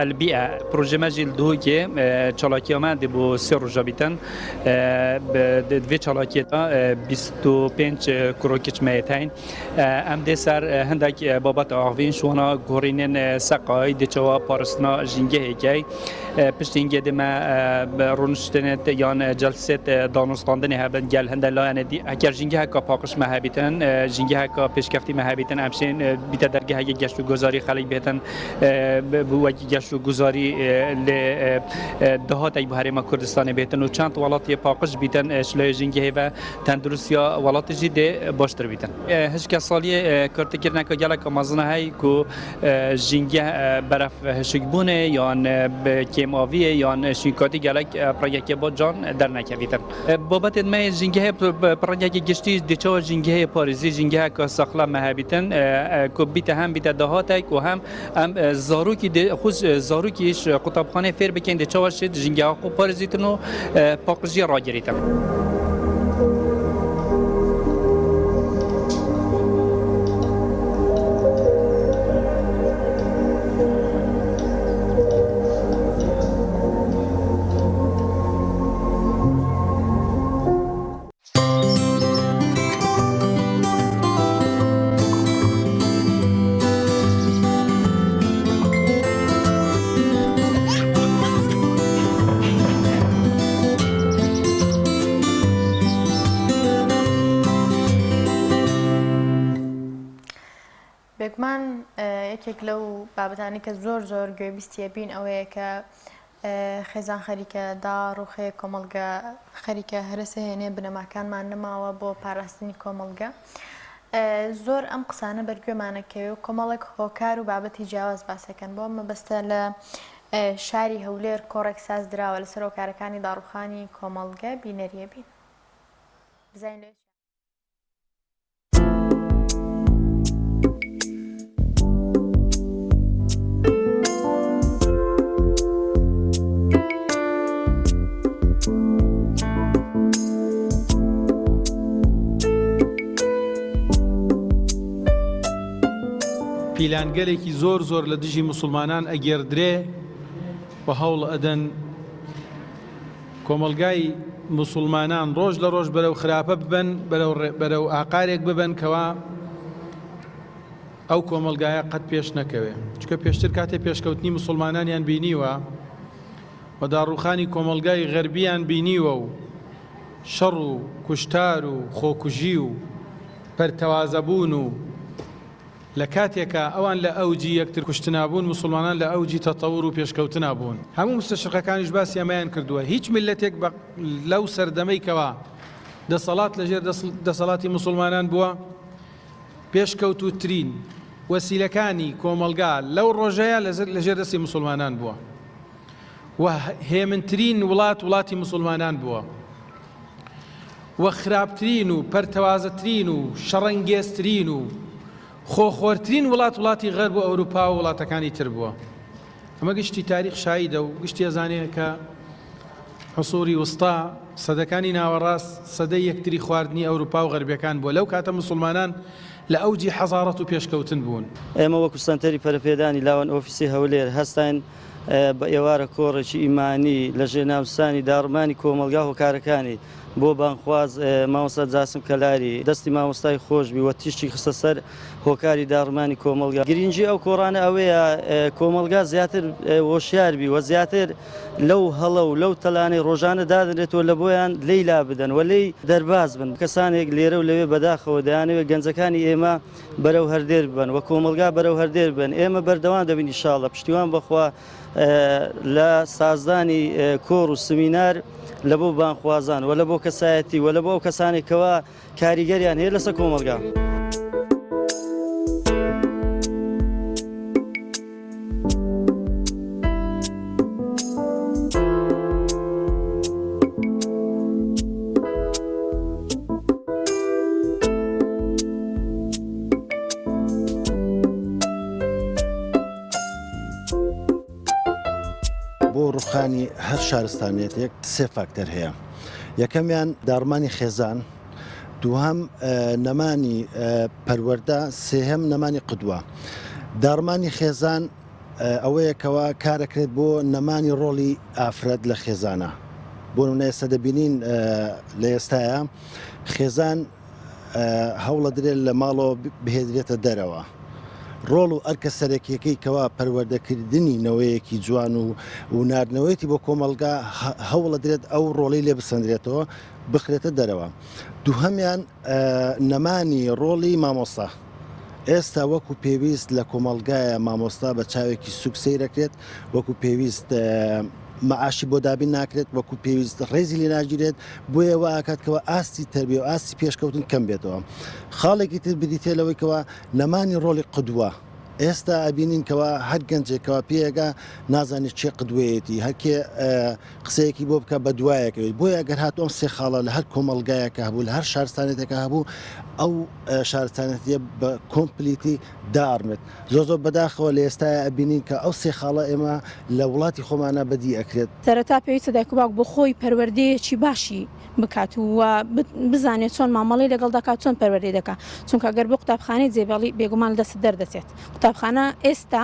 el Bîe. Proje me jî li Duhokê çalakiya me dê bo sê roja bîtin. Di vê çalakiyê de 25 kurokiç me heyîn. Em dê ser hindek babet axivîn ji wana guherînên seqayî dê çawa parastina jîngehê key. Piştî hingê dê me rûniştinê yan celsê danûstandinê hebin gel hinde layanê dî. Heger jîngeheka paqij me hebîtin, jîngeheka pêşkeftî me hebîtin em şên bîte dergehekê geşt û gozarî xelk bêtin wekî geşt û guzarî lê dahatek bi Herêma Kurdistanê bêtin û çend welatiyê paqij bîtin ji layê jîngehê ve tenduristiya welatê jî dê baştir bîtin. Hişke saliyê kartikirineke geleka mezin hey ku jîngeh beref hişikbûnê yan bi kêmaviyê yan şînkatî gelek rengekê ba can dernekevîtin. Babetên me yê jîngehê bi rengekî giştî dê çawa jîngehê parêzî jîngeheke saxlem me hebîtin ku bîte hem bîte dahatek û hem em zarokî dê xwe zarokî ji qutabxaneyê fêr bikin dê çawa şêt jîngeha xwe parêzîtin û paqijiyê ragirîtin. بێگومان یەکێک لەو بابەتانی کە زۆر زۆر گوێبیستیە بین ئەوەیە کە خێزان خەریکە داڕوخێ، کۆمەڵگە خەریکە هەرەسهێنێ، بنەماکانمان نەماوە بۆ پاراستنی کۆمەڵگە. زۆر ئەم قسانە بەرگوێمانە کەوێ و کۆمەڵێک هۆکار و بابەتی جیاواز باسەکەن بۆ مەبەستە لە شاری هەولێر کۆڕێک ساز دراوە لەسەر هۆکارەکانی داڕوخانی کۆمەڵگە بینەریە بین بزانین لەوێ پیلانگەلێکی زۆر زۆر لە دژی موسڵمانان ئەگێڕدرێ و هەوڵ ئەدەن کۆمەڵگای موسڵمانان ڕۆژ لە ڕۆژ بەرەو خراپە ببەن، بەرەو ئاقارێک ببەن کەوا. ئەو کۆمەڵگایە قەت پێش نەکەوێ چونکە پێشتر کاتێ پێشکەوتنی موسڵمانانیان بینیوە و داڕووخانی کۆمەڵگای غەربیان بینیوە و شەڕ و کوشتار و خۆکوژی و پەرتەوازەبوون و لە کاتێکا ئەوان لە ئەوجی یەکتر کوشتنا بوون موسڵمانان لە ئەوجی تەتەور و پێشکەوتنا بوون. هەموو موستەشرقەکانیش باسی ئەمەیان کردووە هیچ میللەتێک بە لەو سەردەمەی کەوا دەسەڵات لە ژێر دەسەڵاتی موسڵمانان بووە پێشکەوتووترین وەسیلەکانی کۆمەڵگا لەو ڕۆژەیە لە ژێر دەستی موسڵمانان بووە و هێمنترین وڵات وڵاتی موسڵمانان بووە و خراپترین و پەرتەوازەترین و شەڕەنگێزترین و خۆخۆرترین وڵات وڵاتی غەرب و ئەوروپا و وڵاتەکانی تر بووە. ئەمە گشتی تاریخ شایدە و گشتی ئەزانێ کە عصوری وسطا، سەدەکانی ناوەڕاست، سەدەی یەکتری خواردنی ئەوروپا و غەربیەکان بووە، لەو کاتە موسوڵمانان لە ئەوجی حەزاڕەت و پێشکەوتن بوون. ئێمە وەکو سەنتەری پەرەپێدانی لاوان ئۆفیسی هەولێر هەستاین بە ئێوارە کۆڕێکی ئیمانی لە ژێر ناونیشانی داڕمانی کۆمەڵگا هۆکارەکانی بۆ بانگخواز مامۆستا جاسم کەلاری دەستی مامۆستای خۆش بی و تیشکی خستە سەر هۆکاری داڕمانی کۆمەڵگا گرینگی ئەو کۆڕانە ئەوەیە کۆمەڵگا زیاتر هۆشیار بی و زیاتر لەو هەڵە و لەو تەلانەی ڕۆژانە دادەنرێتەوە لە بۆیان لێی لابدەن و لێی دەرباز بن کەسانێک لێرە و لەوێ بەداخەوە دەیانەوێت گەنجەکانی ئێمە بەرەو هەردێر ببەن و کۆمەڵگا بەرەو هەردێر ببەن ئێمە بەردەوام دەبین ان شاء اللە پشتیوان بەخوا لە سازدانی کۆڕ و سمینار لە بۆ بانگخوازان و لە بۆ کەسایەتی و لە بۆ ئەو کەسانێک کەوا کاریگەریان هەیە لەسەر کۆمەڵگا. بۆ ڕوخانی هەر شارستانیەتێک سێ فاکتەر هەیە یەکەمیان داڕمانی خێزان دووهەم نەمانی پەروەردە سێهەم نەمانی قدوە داڕمانی خێزان ئەوەیە کەوا کارەکرێت بۆ نەمانی ڕۆڵی ئافرەت لە خێزانە بۆ نمونە ئێستا دەبینین لە ئێستاە خێزان هەوڵەدرێت لە ماڵەوە بهێدرێتە دەرەوە. ڕۆڵ و ئەرکە سەرەکیەکەی کەوا پەروەردەکردنی نەوەیەکی جوان و و ناردنەوەیەتی بۆ کۆمەڵگا هەوڵەدرێت ئەو ڕۆڵی لێ بسەندرێتەوە بخرێتە دەرەوە. دووهەمیان نەمانی ڕۆڵی مامۆستا. ئێستا وەکو پێویست لە کۆمەڵگایە مامۆستا بە چاوێکی سوک سەیرەکرێت، وەکو پێویست مەعاشی بۆ دابین ناکرێت، وەکو پێویست ڕێزی لێ ناگیرێت، بۆیە وا ئەکات کەوا ئاستی تەربیە و ئاستی پێشکەوتن کەم بێتەوە. خاڵێکی تر بریتیە لەوەی کەوا نەمانی ڕۆڵی قدوە. ئێستا ئەبینین کەوا هەر گەنجێک کەوا پێیەگا نازانێت کێ قدوەیەتی، هەر کێ قسەیەکی بۆ بکا بەدوایەکەوێت. بۆیە ئەگەر هاتوو ئەم سێ خاڵە لە هەر کۆمەڵگایەکا هەبوو، لە هەر شارستانێتێکا هەبوو، ئەو شارستانێتیە بە کۆمپلیتی دائەڕمێت. زۆر زۆر بەداخەوە لە ئێستایا ئەبینین کە ئەو سێ خاڵە ئێمە لە وڵاتی خۆمانا بەدی ئەکرێت. سەرەتا پێویستە دایک و باوک بۆ خۆی پەروەردەیەکی باشی بکات و بزانێت چۆن مامەڵەی لەگەڵ دەکات چۆن پەروەردەی دەکات چونکە گەر بۆ قوتابخانەی جێبێڵی بێگومان لە دەستت دەردەچێت قوتابخانە ئێستا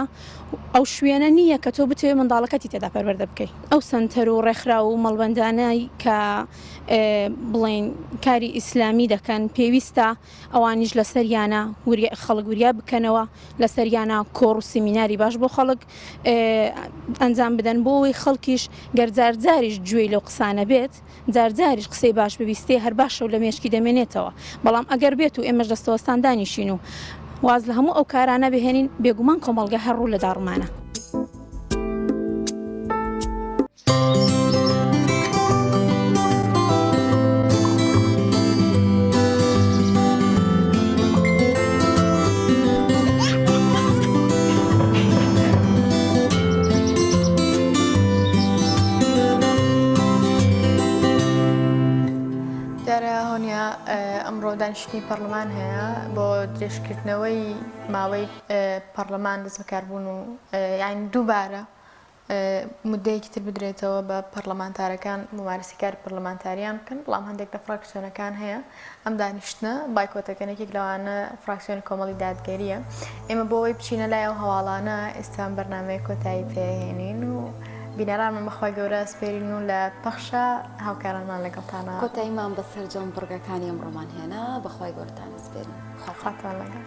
ئەو شوێنە نییە کە تۆ بتەوێت منداڵەکەتی تێدا پەروەردە بکەی ئەو سەنتەر و ڕێکخراو و مەڵبەندانەی کە بڵێین کاری ئیسلامی دەکەن پێویستە ئەوانیش لەسەریانە خەڵک وریا بکەنەوە، لەسەریانە کۆڕ و سیمیناری باش بۆ خەڵک ئەنجام بدەن بۆ ئەوەی خەڵکیش گەر جارجاریش گوێی لەو قسانە بێت، جارجاریش قسەی باش ببیستێ هەر باشە و لە مێشکی دەمێنێتەوە، بەڵام ئەگەر بێت و ئێمەش دەستەوەستان دانیشین و واز لە هەموو ئەو کارانە بهێنین بێگومان کۆمەڵگە هەر ڕوو لە داڕمانە. دیارە هۆنیا ئەمڕۆ دانیشتنی پەرلەمان هەیە بۆ درێژکردنەوەی ماوەی پەرلەمان دەست بەکاربوون و یان دووبارە مودەیەکی تر بدرێتەوە بە پەرلەمانتارەکان مومارەسەی کاری پەرلەمانتاریان بکەن، بەڵام هەندێک لە فراکسیۆنەکان هەیە ئەم دانیشتنە بایکۆتەکەن، یەکێک لەوانە فراکسیۆنی کۆمەڵی دادگەرییە. ئێمە بۆ ئەوەی بچینە لای ئەو هەواڵانە ئێستا ئەم بەرنامەیە کۆتایی پێهێنین و بینەرانمان بە خوای گەورە ئەسپێرین و لە پەخشە هاوکارانمان لەگەڵتانە. کۆتاییمان بە سەرجەم بڕگەکانی ئەمڕۆمان هێنا، بە خوای گەورەتان ئەسپێرین. خواتان لەگەڵ.